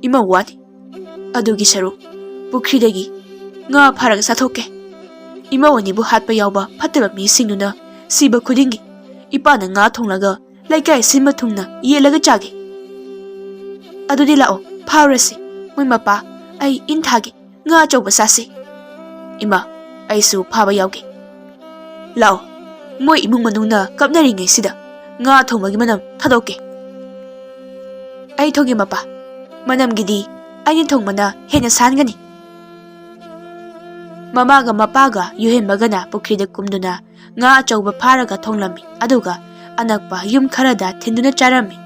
ꯏꯃꯧ ꯋꯥꯅꯤ꯫ ꯑꯗꯨꯒꯤ ꯁꯔꯨꯛ ꯄꯨꯈ꯭ꯔꯤꯗꯒꯤ ꯉꯥ ꯐꯥꯔꯒ ꯆꯥꯊꯣꯛꯀꯦ꯫ ꯏꯃꯧ ꯑꯅꯤꯕꯨ ꯍꯥꯠꯄ ꯌꯥꯎꯕ ꯐꯠꯇꯕ ꯃꯤꯁꯤꯡꯗꯨꯅ ꯁꯤꯕ ꯈꯨꯗꯤꯡꯒꯤ ꯏꯄꯥꯅ ꯉꯥ ꯊꯣꯡꯂꯒ ꯂꯩꯀꯥꯏ ꯁꯤꯟꯕ ꯊꯨꯡꯅ ꯌꯦꯜꯂꯒ ꯆꯥꯒꯦ꯫ "ꯑꯗꯨꯗꯤ ꯂꯥꯛꯑꯣ, ꯐꯥꯎꯔꯁꯤ꯫ ꯃꯣꯏ ꯃꯄꯥ, ꯑꯩ ꯏꯟ ꯊꯥꯒꯦ, ꯉꯥ ꯑꯆꯧꯕ ꯆꯥꯁꯤ꯫" "ꯏꯃꯥ, ꯑꯩꯁꯨ ꯐꯥꯕ ꯌꯥꯎꯒꯦ꯫ ꯂꯥꯛꯑꯣ, ꯃꯣꯏ ꯏꯃꯨꯡ ꯃꯅꯨꯡꯅ ꯀꯞꯅꯔꯤꯉꯩꯁꯤꯗ ꯉꯥ ꯊꯣꯡꯕꯒꯤ ꯃꯅꯝ ꯊꯥꯗꯣꯛꯀꯦ꯫" "ꯑꯩ ꯊꯣꯡꯒꯦ ꯃꯄꯥ, ꯃꯅꯝꯒꯤꯗꯤ ꯑꯩꯅ ꯊꯣꯡꯕꯅ ꯍꯦꯟꯅ ꯁꯥꯟꯒꯅꯤ꯫" ꯃꯃꯥꯒ ꯃꯄꯥꯒ ꯌꯨꯍꯦꯟꯕꯒꯅ ꯄꯨꯈ꯭ꯔꯤꯗ ꯀꯨꯝꯗꯨꯅ ꯉꯥ ꯑꯆꯧꯕ ꯐꯥꯔꯒ ꯊꯣꯡꯂꯝꯃꯤ, ꯑꯗꯨꯒ ꯑꯅꯛꯄ ꯌꯨꯝ ꯈꯔꯗ ꯊꯤꯟꯗꯨꯅ ꯆꯥꯔꯝꯃꯤ꯫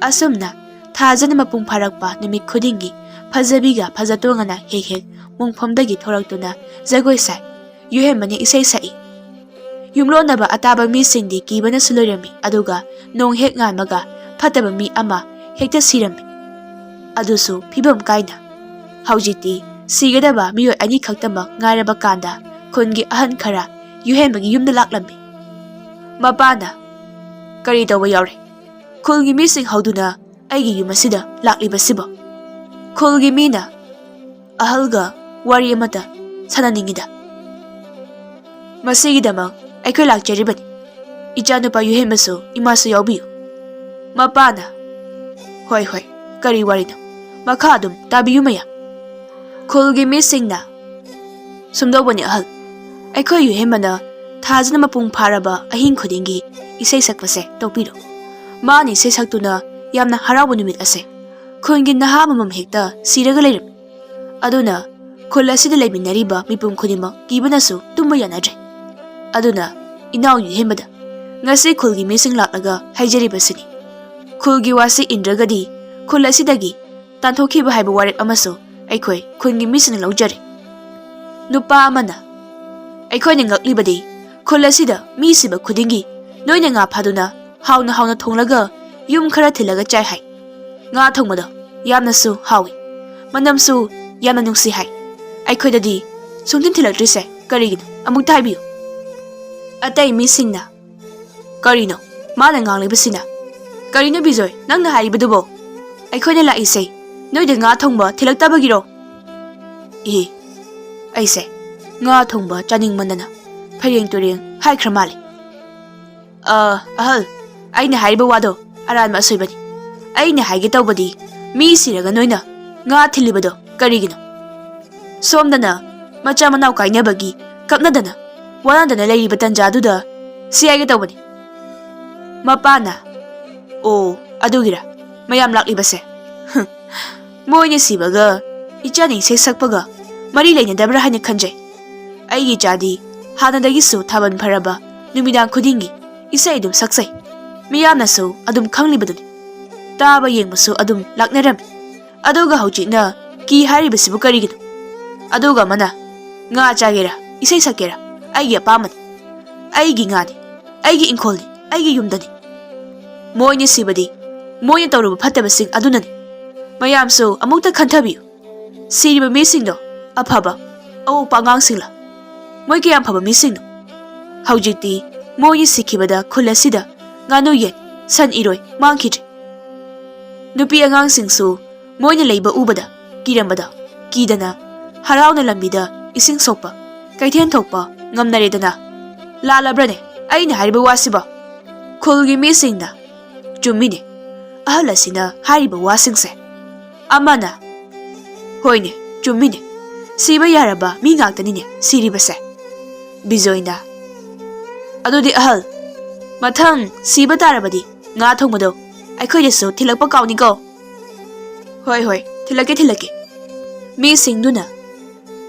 ꯑꯁꯨꯝꯅ ꯊꯥꯖꯅ ꯃꯄꯨꯡ ꯐꯥꯔꯛꯄ ꯅꯨꯃꯤꯠ ꯈꯨꯗꯤꯡꯒꯤ ꯐꯖꯕꯤꯒ ꯐꯖꯇꯣꯡꯉꯅ ꯍꯦꯛ ꯍꯦꯛ ꯃꯣꯡꯐꯝꯗꯒꯤ ꯊꯣꯔꯛꯇꯨꯅ ꯖꯒꯣꯏ ꯁꯥꯏ꯫ ꯌꯨꯍꯦꯟꯕꯅ ꯏꯁꯩ ꯁꯛꯏ꯫ ꯌꯨꯝꯂꯣꯟꯅꯕ ꯑꯇꯥꯕ ꯃꯤꯁꯤꯡꯗꯤ ꯀꯤꯕꯅꯁꯨ ꯂꯣꯏꯔꯝꯃꯤ, ꯑꯗꯨꯒ ꯅꯣꯡ ꯍꯦꯛ ꯉꯥꯟꯕꯒ ꯐꯠꯇꯕ ꯃꯤ ꯑꯃ ꯍꯦꯛꯇ ꯁꯤꯔꯝꯃꯤ, ꯑꯗꯨꯁꯨ ꯐꯤꯕꯝ ꯀꯥꯏꯅ꯫ ꯍꯧꯖꯤꯛꯇꯤ ꯁꯤꯒꯗꯕ ꯃꯤꯑꯣꯏ ꯑꯅꯤꯈꯛꯇꯃꯛ ꯉꯥꯏꯔꯕ ꯀꯥꯟꯗ ꯈꯨꯟꯒꯤ ꯑꯍꯟ ꯈꯔ ꯌꯨꯍꯦꯟꯕꯒꯤ ꯌꯨꯝꯗ ꯂꯥꯛꯂꯝꯃꯤ꯫ ꯃꯄꯥꯅ, "ꯀꯔꯤ ꯇꯧꯕ ꯌꯥꯎꯔꯦ? ꯈꯨꯜꯒꯤ ꯃꯤꯁꯤꯡ ꯍꯧꯗꯨꯅ ꯑꯩꯒꯤ ꯌꯨꯝ ꯑꯁꯤꯗ ꯂꯥꯛꯂꯤꯕꯁꯤꯕꯣ?" ꯈꯨꯜꯒꯤ ꯃꯤꯅ, "ꯑꯍꯜꯒ ꯋꯥꯔꯤ ꯑꯃꯇ ꯁꯥꯟꯅꯅꯤꯡꯉꯤꯗ꯫ ꯃꯁꯤꯒꯤꯗꯃꯛ ꯑꯩꯈꯣꯏ ꯂꯥꯛꯆꯔꯤꯕꯅꯤ꯫ ꯏꯆꯥꯅꯨꯄꯥ ꯌꯨꯍꯦꯟꯕꯁꯨ ꯏꯃꯥꯁꯨ ꯌꯥꯎꯕꯤꯌꯨ꯫" ꯃꯄꯥꯅ, "ꯍꯣꯏ, ꯍꯣꯏ, ꯀꯔꯤ ꯋꯥꯔꯤꯅꯣ? ꯃꯈꯥ ꯑꯗꯨꯝ ꯇꯥꯕꯤꯌꯨ ꯃꯌꯥꯝ꯫" ꯈꯨꯜꯒꯤ ꯃꯤꯁꯤꯡꯅ, "ꯁꯨꯝꯗꯧꯕꯅꯤ ꯑꯍꯜ, ꯑꯩꯈꯣꯏ ꯌꯨꯍꯦꯟꯕꯅ ꯊꯥꯖꯅ ꯃꯄꯨꯡ ꯐꯥꯔꯕ ꯑꯍꯤꯡ ꯈꯨꯗꯤꯡꯒꯤ ꯏꯁꯩ ꯁꯛꯄꯁꯦ ꯇꯣꯛꯄꯤꯔꯣ꯫ ꯃꯥꯅ ꯏꯁꯩ ꯁꯛꯇꯨꯅ ꯌꯥꯝꯅ ꯍꯔꯥꯎꯕ ꯅꯨꯃꯤꯠ ꯑꯁꯦ ꯈꯨꯟꯒꯤ ꯅꯍꯥ ꯑꯃꯃꯝ ꯍꯦꯛꯇ ꯁꯤꯔꯒ ꯂꯩꯔꯝꯃꯤ꯫ ꯑꯗꯨꯅ ꯈꯨꯜ ꯑꯁꯤꯗ ꯂꯩꯃꯤꯟꯅꯔꯤꯕ ꯃꯤꯄꯨꯝ ꯈꯨꯗꯤꯡꯃꯛ ꯀꯤꯕꯅꯁꯨ ꯇꯨꯝꯕ ꯌꯥꯅꯗ꯭ꯔꯦ꯫ ꯑꯗꯨꯅ ꯏꯅꯥꯎ ꯌꯨꯍꯦꯟꯕꯗ ꯉꯁꯤ ꯈꯨꯜꯒꯤ ꯃꯤꯁꯤꯡ ꯂꯥꯛꯂꯒ ꯍꯥꯏꯖꯔꯤꯕꯁꯤꯅꯤ꯫ ꯈꯨꯜꯒꯤ ꯋꯥꯁꯤ ꯏꯟꯗ꯭ꯔꯒꯗꯤ ꯈꯨꯜ ꯑꯁꯤꯗꯒꯤ ꯇꯥꯟꯊꯣꯛꯈꯤꯕ ꯍꯥꯏꯕ ꯋꯥꯔꯦꯞ ꯑꯃꯁꯨ ꯑꯩꯈꯣꯏ ꯈꯨꯟꯒꯤ ꯃꯤꯁꯤꯡꯅ ꯂꯧꯖꯔꯦ꯫" ꯅꯨꯄꯥ ꯑꯃꯅ, "ꯑꯩꯈꯣꯏꯅ ꯉꯛꯂꯤꯕꯗꯤ ꯈꯨꯜ ꯑꯁꯤꯗ ꯃꯤ ꯁꯤꯕ ꯈꯨꯗꯤꯡꯒꯤ ꯅꯣꯏꯅ ꯉꯥ ꯐꯥꯗꯨꯅ ꯍꯥꯎꯅ ꯍꯥꯎꯅ ꯊꯣꯡꯂꯒ ꯌꯨꯝ ꯈꯔ ꯊꯤꯜꯂꯒ ꯆꯥꯏ ꯍꯥꯏ꯫ ꯉꯥ ꯊꯣꯡꯕꯗꯣ ꯌꯥꯝꯅꯁꯨ ꯍꯥꯎꯏ, ꯃꯅꯝꯁꯨ ꯌꯥꯝꯅ ꯅꯨꯡꯁꯤ ꯍꯥꯏ꯫ ꯑꯩꯈꯣꯏꯗꯗꯤ ꯁꯨꯡꯊꯤꯟ ꯊꯤꯜꯂꯛꯇ꯭ꯔꯤꯁꯦ ꯀꯔꯤꯒꯤꯅꯣ? ꯑꯃꯨꯛꯇ ꯍꯥꯏꯕꯤꯌꯨ꯫" ꯑꯇꯩ ꯃꯤꯁꯤꯡꯅ, "ꯀꯔꯤꯅꯣ ꯃꯥꯅ ꯉꯥꯡꯂꯤꯕꯁꯤꯅ? ꯀꯔꯤꯅꯣ ꯕꯤꯖꯣꯏ ꯅꯪꯅ ꯍꯥꯏꯔꯤꯕꯗꯨꯕꯣ? ꯑꯩꯈꯣꯏꯅ ꯂꯥꯛꯏꯁꯦ ꯅꯣꯏꯗ ꯉꯥ ꯊꯣꯡꯕ ꯊꯤꯜꯂꯛꯇꯕꯒꯤꯔꯣ?" "ꯏꯍꯦ, ꯑꯩꯁꯦ ꯉꯥ ꯊꯣꯡꯕ ꯆꯥꯅꯤꯡꯃꯟꯗꯅ ꯐꯩꯔꯦꯡ ꯇꯨꯔꯦꯡ ꯍꯥꯏꯈ꯭ꯔ ꯃꯥꯜꯂꯦ꯫" "ꯑ, ꯑꯍꯜ, ꯑꯩꯅ ꯍꯥꯏꯔꯤꯕ ꯋꯥꯗꯣ ꯑꯔꯥꯟꯕ ꯑꯁꯣꯏꯕꯅꯤ꯫ ꯑꯩꯅ ꯍꯥꯏꯒꯦ ꯇꯧꯕꯗꯤ ꯃꯤ ꯁꯤꯔꯒ ꯅꯣꯏꯅ ꯉꯥ ꯊꯤꯜꯂꯤꯕꯗꯣ ꯀꯔꯤꯒꯤꯅꯣ? ꯁꯣꯝꯗꯅ ꯃꯆꯥ ꯃꯅꯥꯎ ꯀꯥꯏꯅꯕꯒꯤ ꯀꯞꯅꯗꯅ ꯋꯥꯅꯗꯅ ꯂꯩꯔꯤꯕ ꯇꯟꯖꯥꯗꯨꯗ ꯁꯤ ꯍꯥꯏꯒꯦ ꯇꯧꯕꯅꯤ꯫ ꯃꯄꯥꯅ, "ꯑꯣ, ꯑꯗꯨꯒꯤꯔ ꯃꯌꯥꯝ ꯂꯥꯛꯂꯤꯕꯁꯦ? ꯍꯨꯝ, ꯃꯣꯏꯅ ꯁꯤꯕꯒ ꯏꯆꯥꯅ ꯏꯁꯩ ꯁꯛꯄꯒ ꯃꯔꯤ ꯂꯩꯅꯗꯕ꯭ꯔꯥ ꯍꯥꯏꯅ ꯈꯟꯖꯩ꯫ ꯑꯩꯒꯤ ꯏꯆꯥꯗꯤ ꯍꯥꯟꯅꯗꯒꯤꯁꯨ ꯊꯥꯕꯜ ꯐꯔꯕ ꯅꯨꯃꯤꯗꯥꯡ ꯈꯨꯗꯤꯡꯒꯤ ꯏꯁꯩ ꯑꯗꯨꯝ ꯁꯛꯆꯩ꯫ ꯃꯤꯌꯥꯝꯅꯁꯨ ꯑꯗꯨꯝ ꯈꯪꯂꯤꯕꯗꯨꯅꯤ꯫ ꯇꯥꯕ ꯌꯦꯡꯕꯁꯨ ꯑꯗꯨꯝ ꯂꯥꯛꯅꯔꯝꯃꯤ꯫ ꯑꯗꯨꯒ ꯍꯧꯖꯤꯛꯅ ꯀꯤ ꯍꯥꯏꯔꯤꯕꯁꯤꯕꯨ ꯀꯔꯤꯒꯤꯅꯣ? ꯑꯗꯨꯒ ꯑꯃꯅ ꯉꯥ ꯆꯥꯒꯦꯔꯥ, ꯏꯁꯩ ꯁꯛꯀꯦꯔꯥ, ꯑꯩꯒꯤ ꯑꯄꯥꯝꯕꯅꯤ꯫ ꯑꯩꯒꯤ ꯉꯥꯅꯤ, ꯑꯩꯒꯤ ꯏꯪꯈꯣꯜꯅꯤ, ꯑꯩꯒꯤ ꯌꯨꯝꯗꯅꯤ꯫ ꯃꯣꯏꯅ ꯁꯤꯕꯗꯤ ꯃꯣꯏꯅ ꯇꯧꯔꯨꯕ ꯐꯠꯇꯕꯁꯤꯡ ꯑꯗꯨꯅꯅꯤ꯫ ꯃꯌꯥꯝꯁꯨ ꯑꯃꯨꯛꯇ ꯈꯟꯊꯕꯤꯌꯨ꯫ ꯁꯤꯔꯤꯕ ꯃꯤꯁꯤꯡꯗꯣ ꯑꯐꯕ, ꯑꯋꯣꯛꯄ ꯑꯉꯥꯡꯁꯤꯡꯂ? ꯃꯣꯏ ꯀꯌꯥꯝ ꯐꯕ ꯃꯤꯁꯤꯡꯅꯣ? ꯍꯧꯖꯤꯛꯇꯤ ꯃꯣꯏꯅ ꯁꯤꯈꯤꯕꯗ ꯈꯨꯜ ꯑꯁꯤꯗ ꯉꯥꯅꯨ ꯌꯦꯟ, ꯁꯟ ꯏꯔꯣꯏ ꯃꯥꯡꯈꯤꯗ꯭ꯔꯦ꯫ ꯅꯨꯄꯤ ꯑꯉꯥꯡꯁꯤꯡꯁꯨ ꯃꯣꯏꯅ ꯂꯩꯕ ꯎꯕꯗ ꯀꯤꯔꯝꯕꯗꯣ ꯀꯤꯗꯅ ꯍꯔꯥꯎꯅ ꯂꯝꯕꯤꯗ ꯏꯁꯤꯡ ꯁꯣꯛꯄ, ꯀꯩꯊꯦꯜ ꯊꯣꯛꯄ ꯉꯝꯅꯔꯦꯗꯅ꯫ ꯂꯥꯜꯂꯕ꯭ꯔꯅꯦ ꯑꯩꯅ ꯍꯥꯏꯔꯤꯕ ꯋꯥꯁꯤꯕꯣ?" ꯈꯨꯜꯒꯤ ꯃꯤꯁꯤꯡꯅ, "ꯆꯨꯝꯃꯤꯅꯦ, ꯑꯍꯜ ꯑꯁꯤꯅ ꯍꯥꯏꯔꯤꯕ ꯋꯥꯁꯤꯡꯁꯦ"꯫ ꯑꯃꯅ, "ꯍꯣꯏꯅꯦ, ꯆꯨꯝꯃꯤꯅꯦ, ꯁꯤꯕ ꯌꯥꯔꯕ ꯃꯤ ꯉꯥꯛꯇꯅꯤꯅꯦ ꯁꯤꯔꯤꯕꯁꯦ"꯫ ꯕꯤꯖꯣꯏꯅ, "ꯑꯗꯨꯗꯤ ꯑꯍꯜ, ꯃꯊꯪ ꯁꯤꯕ ꯇꯥꯔꯕꯗꯤ ꯉꯥ ꯊꯣꯡꯕꯗꯣ ꯑꯩꯈꯣꯏꯗꯁꯨ ꯊꯤꯜꯂꯛꯄ ꯀꯥꯎꯅꯤꯀꯣ"꯫ "ꯍꯣꯏ, ꯍꯣꯏ, ꯊꯤꯜꯂꯛꯀꯦ, ꯊꯤꯜꯂꯛꯀꯦ"꯫ ꯃꯤꯁꯤꯡꯗꯨꯅ,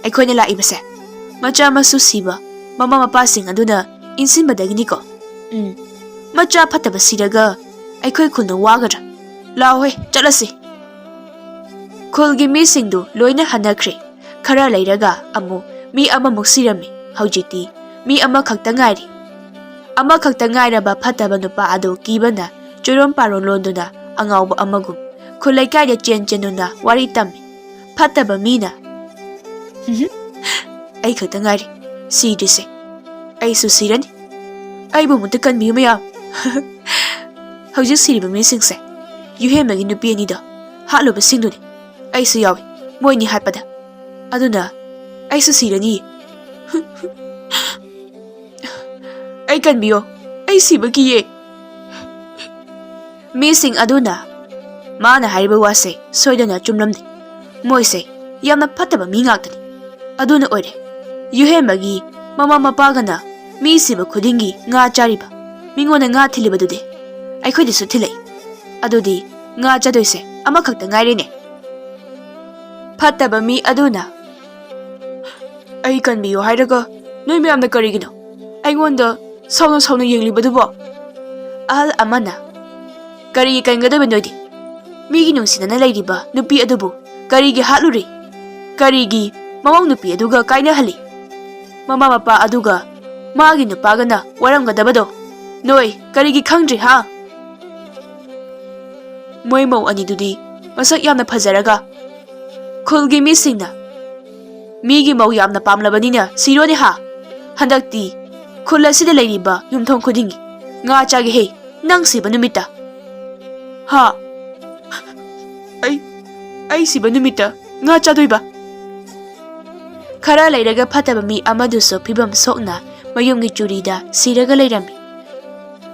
"ꯑꯩꯈꯣꯏꯅ ꯂꯥꯛꯏꯕꯁꯦ ꯃꯆꯥ ꯃꯁꯨ ꯁꯤꯕ ꯃꯃꯥ ꯃꯄꯥꯁꯤꯡ ꯑꯗꯨꯅ ꯏꯟꯁꯤꯟꯕꯗꯒꯤꯅꯤꯀꯣ꯫ ꯎꯝ, ꯃꯆꯥ ꯐꯠꯇꯕ ꯁꯤꯔꯒ ꯑꯩꯈꯣꯏ ꯈꯨꯜꯅ ꯋꯥꯒꯗ꯭ꯔꯥ? ꯂꯥꯎꯍꯦ, ꯆꯠꯂꯁꯤ"꯫ ꯈꯨꯜꯒꯤ ꯃꯤꯁꯤꯡꯗꯨ ꯂꯣꯏꯅ ꯍꯟꯅꯈ꯭ꯔꯦ꯫ ꯈꯔ ꯂꯩꯔꯒ ꯑꯃꯨꯛ ꯃꯤ ꯑꯃꯃꯨꯛ ꯁꯤꯔꯝꯃꯤ꯫ ꯍꯧꯖꯤꯛꯇꯤ ꯃꯤ ꯑꯃꯈꯛꯇ ꯉꯥꯏꯔꯤ꯫ ꯑꯃꯈꯛꯇ ꯉꯥꯏꯔꯕ ꯐꯠꯇꯕ ꯅꯨꯄꯥ ꯑꯗꯨ ꯀꯤꯕꯅ ꯆꯨꯔꯣꯟ ꯄꯥꯔꯣꯟ ꯂꯣꯟꯗꯨꯅ ꯑꯉꯥꯎꯕ ꯑꯃꯒꯨꯝ ꯈꯨꯜ ꯂꯩꯀꯥꯏꯗ ꯆꯦꯟ ꯆꯦꯟꯗꯨꯅ ꯋꯥꯔꯤ ꯇꯝꯃꯤ꯫ ꯐꯠꯇꯕ ꯃꯤꯅ, "ꯍꯨꯝ, ꯑꯩ ꯈꯛꯇ ꯉꯥꯏꯔꯤ ꯁꯤꯗ꯭ꯔꯤꯁꯦ꯫ ꯑꯩꯁꯨ ꯁꯤꯔꯅꯤ꯫ ꯑꯩꯕꯨ ꯑꯃꯨꯛꯇ ꯀꯟꯕꯤꯌꯨ ꯃꯌꯥꯝ"꯫ ꯍꯧꯖꯤꯛ ꯁꯤꯔꯤꯕ ꯃꯤꯁꯤꯡꯁꯦ ꯌꯨꯍꯦꯟꯕꯒꯤ ꯅꯨꯄꯤ ꯑꯅꯤꯗꯣ ꯍꯥꯠꯂꯨꯕꯁꯤꯡꯗꯨꯅꯤ꯫ ꯑꯩꯁꯨ ꯌꯥꯎꯏ ꯃꯣꯏꯅꯤ ꯍꯥꯠꯄꯗ꯫ ꯑꯗꯨꯅ ꯑꯩꯁꯨ ꯁꯤꯔꯅꯤ꯫ "ꯑꯩ ꯀꯟꯕꯤꯌꯣ, ꯑꯩ ꯁꯤꯕ ꯀꯤꯌꯦ"꯫ ꯃꯤꯁꯤꯡ ꯑꯗꯨꯅ, ꯃꯥꯅ ꯍꯥꯏꯔꯤꯕ ꯋꯥꯁꯦ ꯁꯣꯏꯗꯅ ꯆꯨꯝꯂꯝꯅꯤ꯫ ꯃꯣꯏꯁꯦ ꯌꯥꯝꯅ ꯐꯠꯇꯕ ꯃꯤ ꯉꯥꯛꯇꯅꯤ꯫ ꯑꯗꯨꯅ ꯑꯣꯏꯔꯦ, ꯌꯨꯍꯦꯟꯕꯒꯤ ꯃꯃꯥ ꯃꯄꯥꯒꯅ ꯃꯤ ꯁꯤꯕ ꯈꯨꯗꯤꯡꯒꯤ ꯉꯥ ꯆꯥꯔꯤꯕ, ꯃꯤꯉꯣꯟꯗ ꯉꯥ ꯊꯤꯜꯂꯤꯕꯗꯨꯗꯤ ꯑꯩꯈꯣꯏꯗꯁꯨ ꯊꯤꯜꯂꯛꯏ꯫ ꯑꯗꯨꯗꯤ ꯉꯥ ꯆꯥꯗꯣꯏꯁꯦ ꯑꯃꯈꯛꯇ ꯉꯥꯏꯔꯦꯅꯦ꯫ ꯐꯠꯇꯕ ꯃꯤ ꯑꯗꯨꯅ, "ꯑꯩ ꯀꯟꯕꯤꯌꯨ ꯍꯥꯏꯔꯒ ꯅꯣꯏ ꯃꯌꯥꯝꯅ ꯀꯔꯤꯒꯤꯅꯣ ꯑꯩꯉꯣꯟꯗ ꯁꯥꯎꯅ ꯁꯥꯎꯅ ꯌꯦꯡꯂꯤꯕꯗꯨꯕꯣ?" ꯑꯍꯜ ꯑꯃꯅ, "ꯀꯔꯤꯒꯤ ꯀꯟꯒꯗꯕ ꯅꯣꯏꯗꯤ? ꯃꯤꯒꯤ ꯅꯨꯡꯁꯤꯅꯅ ꯂꯩꯔꯤꯕ ꯅꯨꯄꯤ ꯑꯗꯨꯕꯨ ꯀꯔꯤꯒꯤ ꯍꯥꯠꯂꯨꯔꯤ? ꯀꯔꯤꯒꯤ ꯃꯃꯧ ꯅꯨꯄꯤ ꯑꯗꯨꯒ ꯀꯥꯏꯅꯍꯜꯂꯤ? ꯃꯃꯥ ꯃꯄꯥ ꯑꯗꯨꯒ ꯃꯥꯒꯤ ꯅꯨꯄꯥꯒꯅ ꯋꯥꯔꯝꯒꯗꯕꯗꯣ ꯅꯣꯏ ꯀꯔꯤꯒꯤ ꯈꯪꯗ꯭ꯔꯤ, ꯍꯥ? ꯃꯣꯏ ꯃꯧ ꯑꯅꯤꯗꯨꯗꯤ ꯃꯁꯛ ꯌꯥꯝꯅ ꯐꯖꯔꯒ ꯈꯨꯜꯒꯤ ꯃꯤꯁꯤꯡꯅ ꯃꯤꯒꯤ ꯃꯧ ꯌꯥꯝꯅ ꯄꯥꯝꯂꯕꯅꯤꯅ ꯁꯤꯔꯣꯅꯦ ꯍꯥ? ꯍꯟꯗꯛꯇꯤ ꯈꯨꯜ ꯑꯁꯤꯗ ꯂꯩꯔꯤꯕ ꯌꯨꯝꯊꯣꯡ ꯈꯨꯗꯤꯡꯒꯤ ꯉꯥ ꯆꯥꯒꯦ ꯍꯦ, ꯅꯪ ꯁꯤꯕ ꯅꯨꯃꯤꯠꯇ꯫ ꯍꯥ? ꯑꯩ, ꯑꯩ ꯁꯤꯕ ꯅꯨꯃꯤꯠꯇ ꯉꯥ ꯆꯥꯗꯣꯏꯕ?" ꯈꯔ ꯂꯩꯔꯒ ꯐꯠꯇꯕ ꯃꯤ ꯑꯃꯗꯨꯁꯨ ꯐꯤꯕꯝ ꯁꯣꯛꯅ ꯃꯌꯨꯝꯒꯤ ꯆꯨꯔꯤꯗ ꯁꯤꯔꯒ ꯂꯩꯔꯝꯃꯤ꯫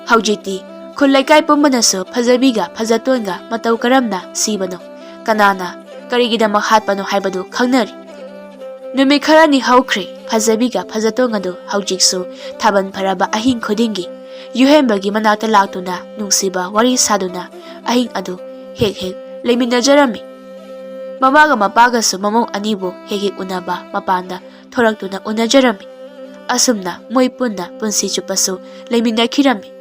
ꯍꯧꯖꯤꯛꯇꯤ ꯈꯨꯜ ꯂꯩꯀꯥꯏ ꯄꯨꯝꯕꯅꯁꯨ ꯐꯖꯕꯤꯒ ꯐꯖꯇꯣꯟꯒ ꯃꯇꯧ ꯀꯔꯝꯅ ꯁꯤꯕꯅꯣ, ꯀꯅꯥꯅ ꯀꯔꯤꯒꯤꯗꯃꯛ ꯍꯥꯠꯄꯅꯣ ꯍꯥꯏꯕꯗꯨ ꯈꯪꯅꯔꯤ꯫ ꯅꯨꯃꯤꯠ ꯈꯔꯅꯤ ꯍꯧꯈ꯭ꯔꯦ꯫ ꯐꯖꯕꯤꯒ ꯐꯖꯇꯣꯟ ꯑꯗꯨ ꯍꯧꯖꯤꯛꯁꯨ ꯊꯥꯕꯜ ꯐꯔꯕ ꯑꯍꯤꯡ ꯈꯨꯗꯤꯡꯒꯤ ꯌꯨꯍꯦꯟꯕꯒꯤ ꯃꯅꯥꯛꯇ ꯂꯥꯛꯇꯨꯅ ꯅꯨꯡꯁꯤꯕ ꯋꯥꯔꯤ ꯁꯥꯗꯨꯅ ꯑꯍꯤꯡ ꯑꯗꯨ ꯍꯦꯛ ꯍꯦꯛ ꯂꯩꯃꯤꯟꯅꯖꯔꯝꯃꯤ꯫ ꯃꯃꯥꯒ ꯃꯄꯥꯒꯁꯨ ꯃꯃꯧ ꯑꯅꯤꯕꯨ ꯍꯦꯛ ꯍꯦꯛ ꯎꯅꯕ ꯃꯄꯥꯟꯗ ꯊꯣꯔꯛꯇꯨꯅ ꯎꯅꯖꯔꯝꯃꯤ꯫ ꯑꯁꯨꯝꯅ ꯃꯣꯏ ꯄꯨꯟꯅ ꯄꯨꯟꯁꯤ ꯆꯨꯞꯄꯁꯨ ꯂꯩꯃꯤꯟꯅꯈꯤꯔꯝꯃꯤ꯫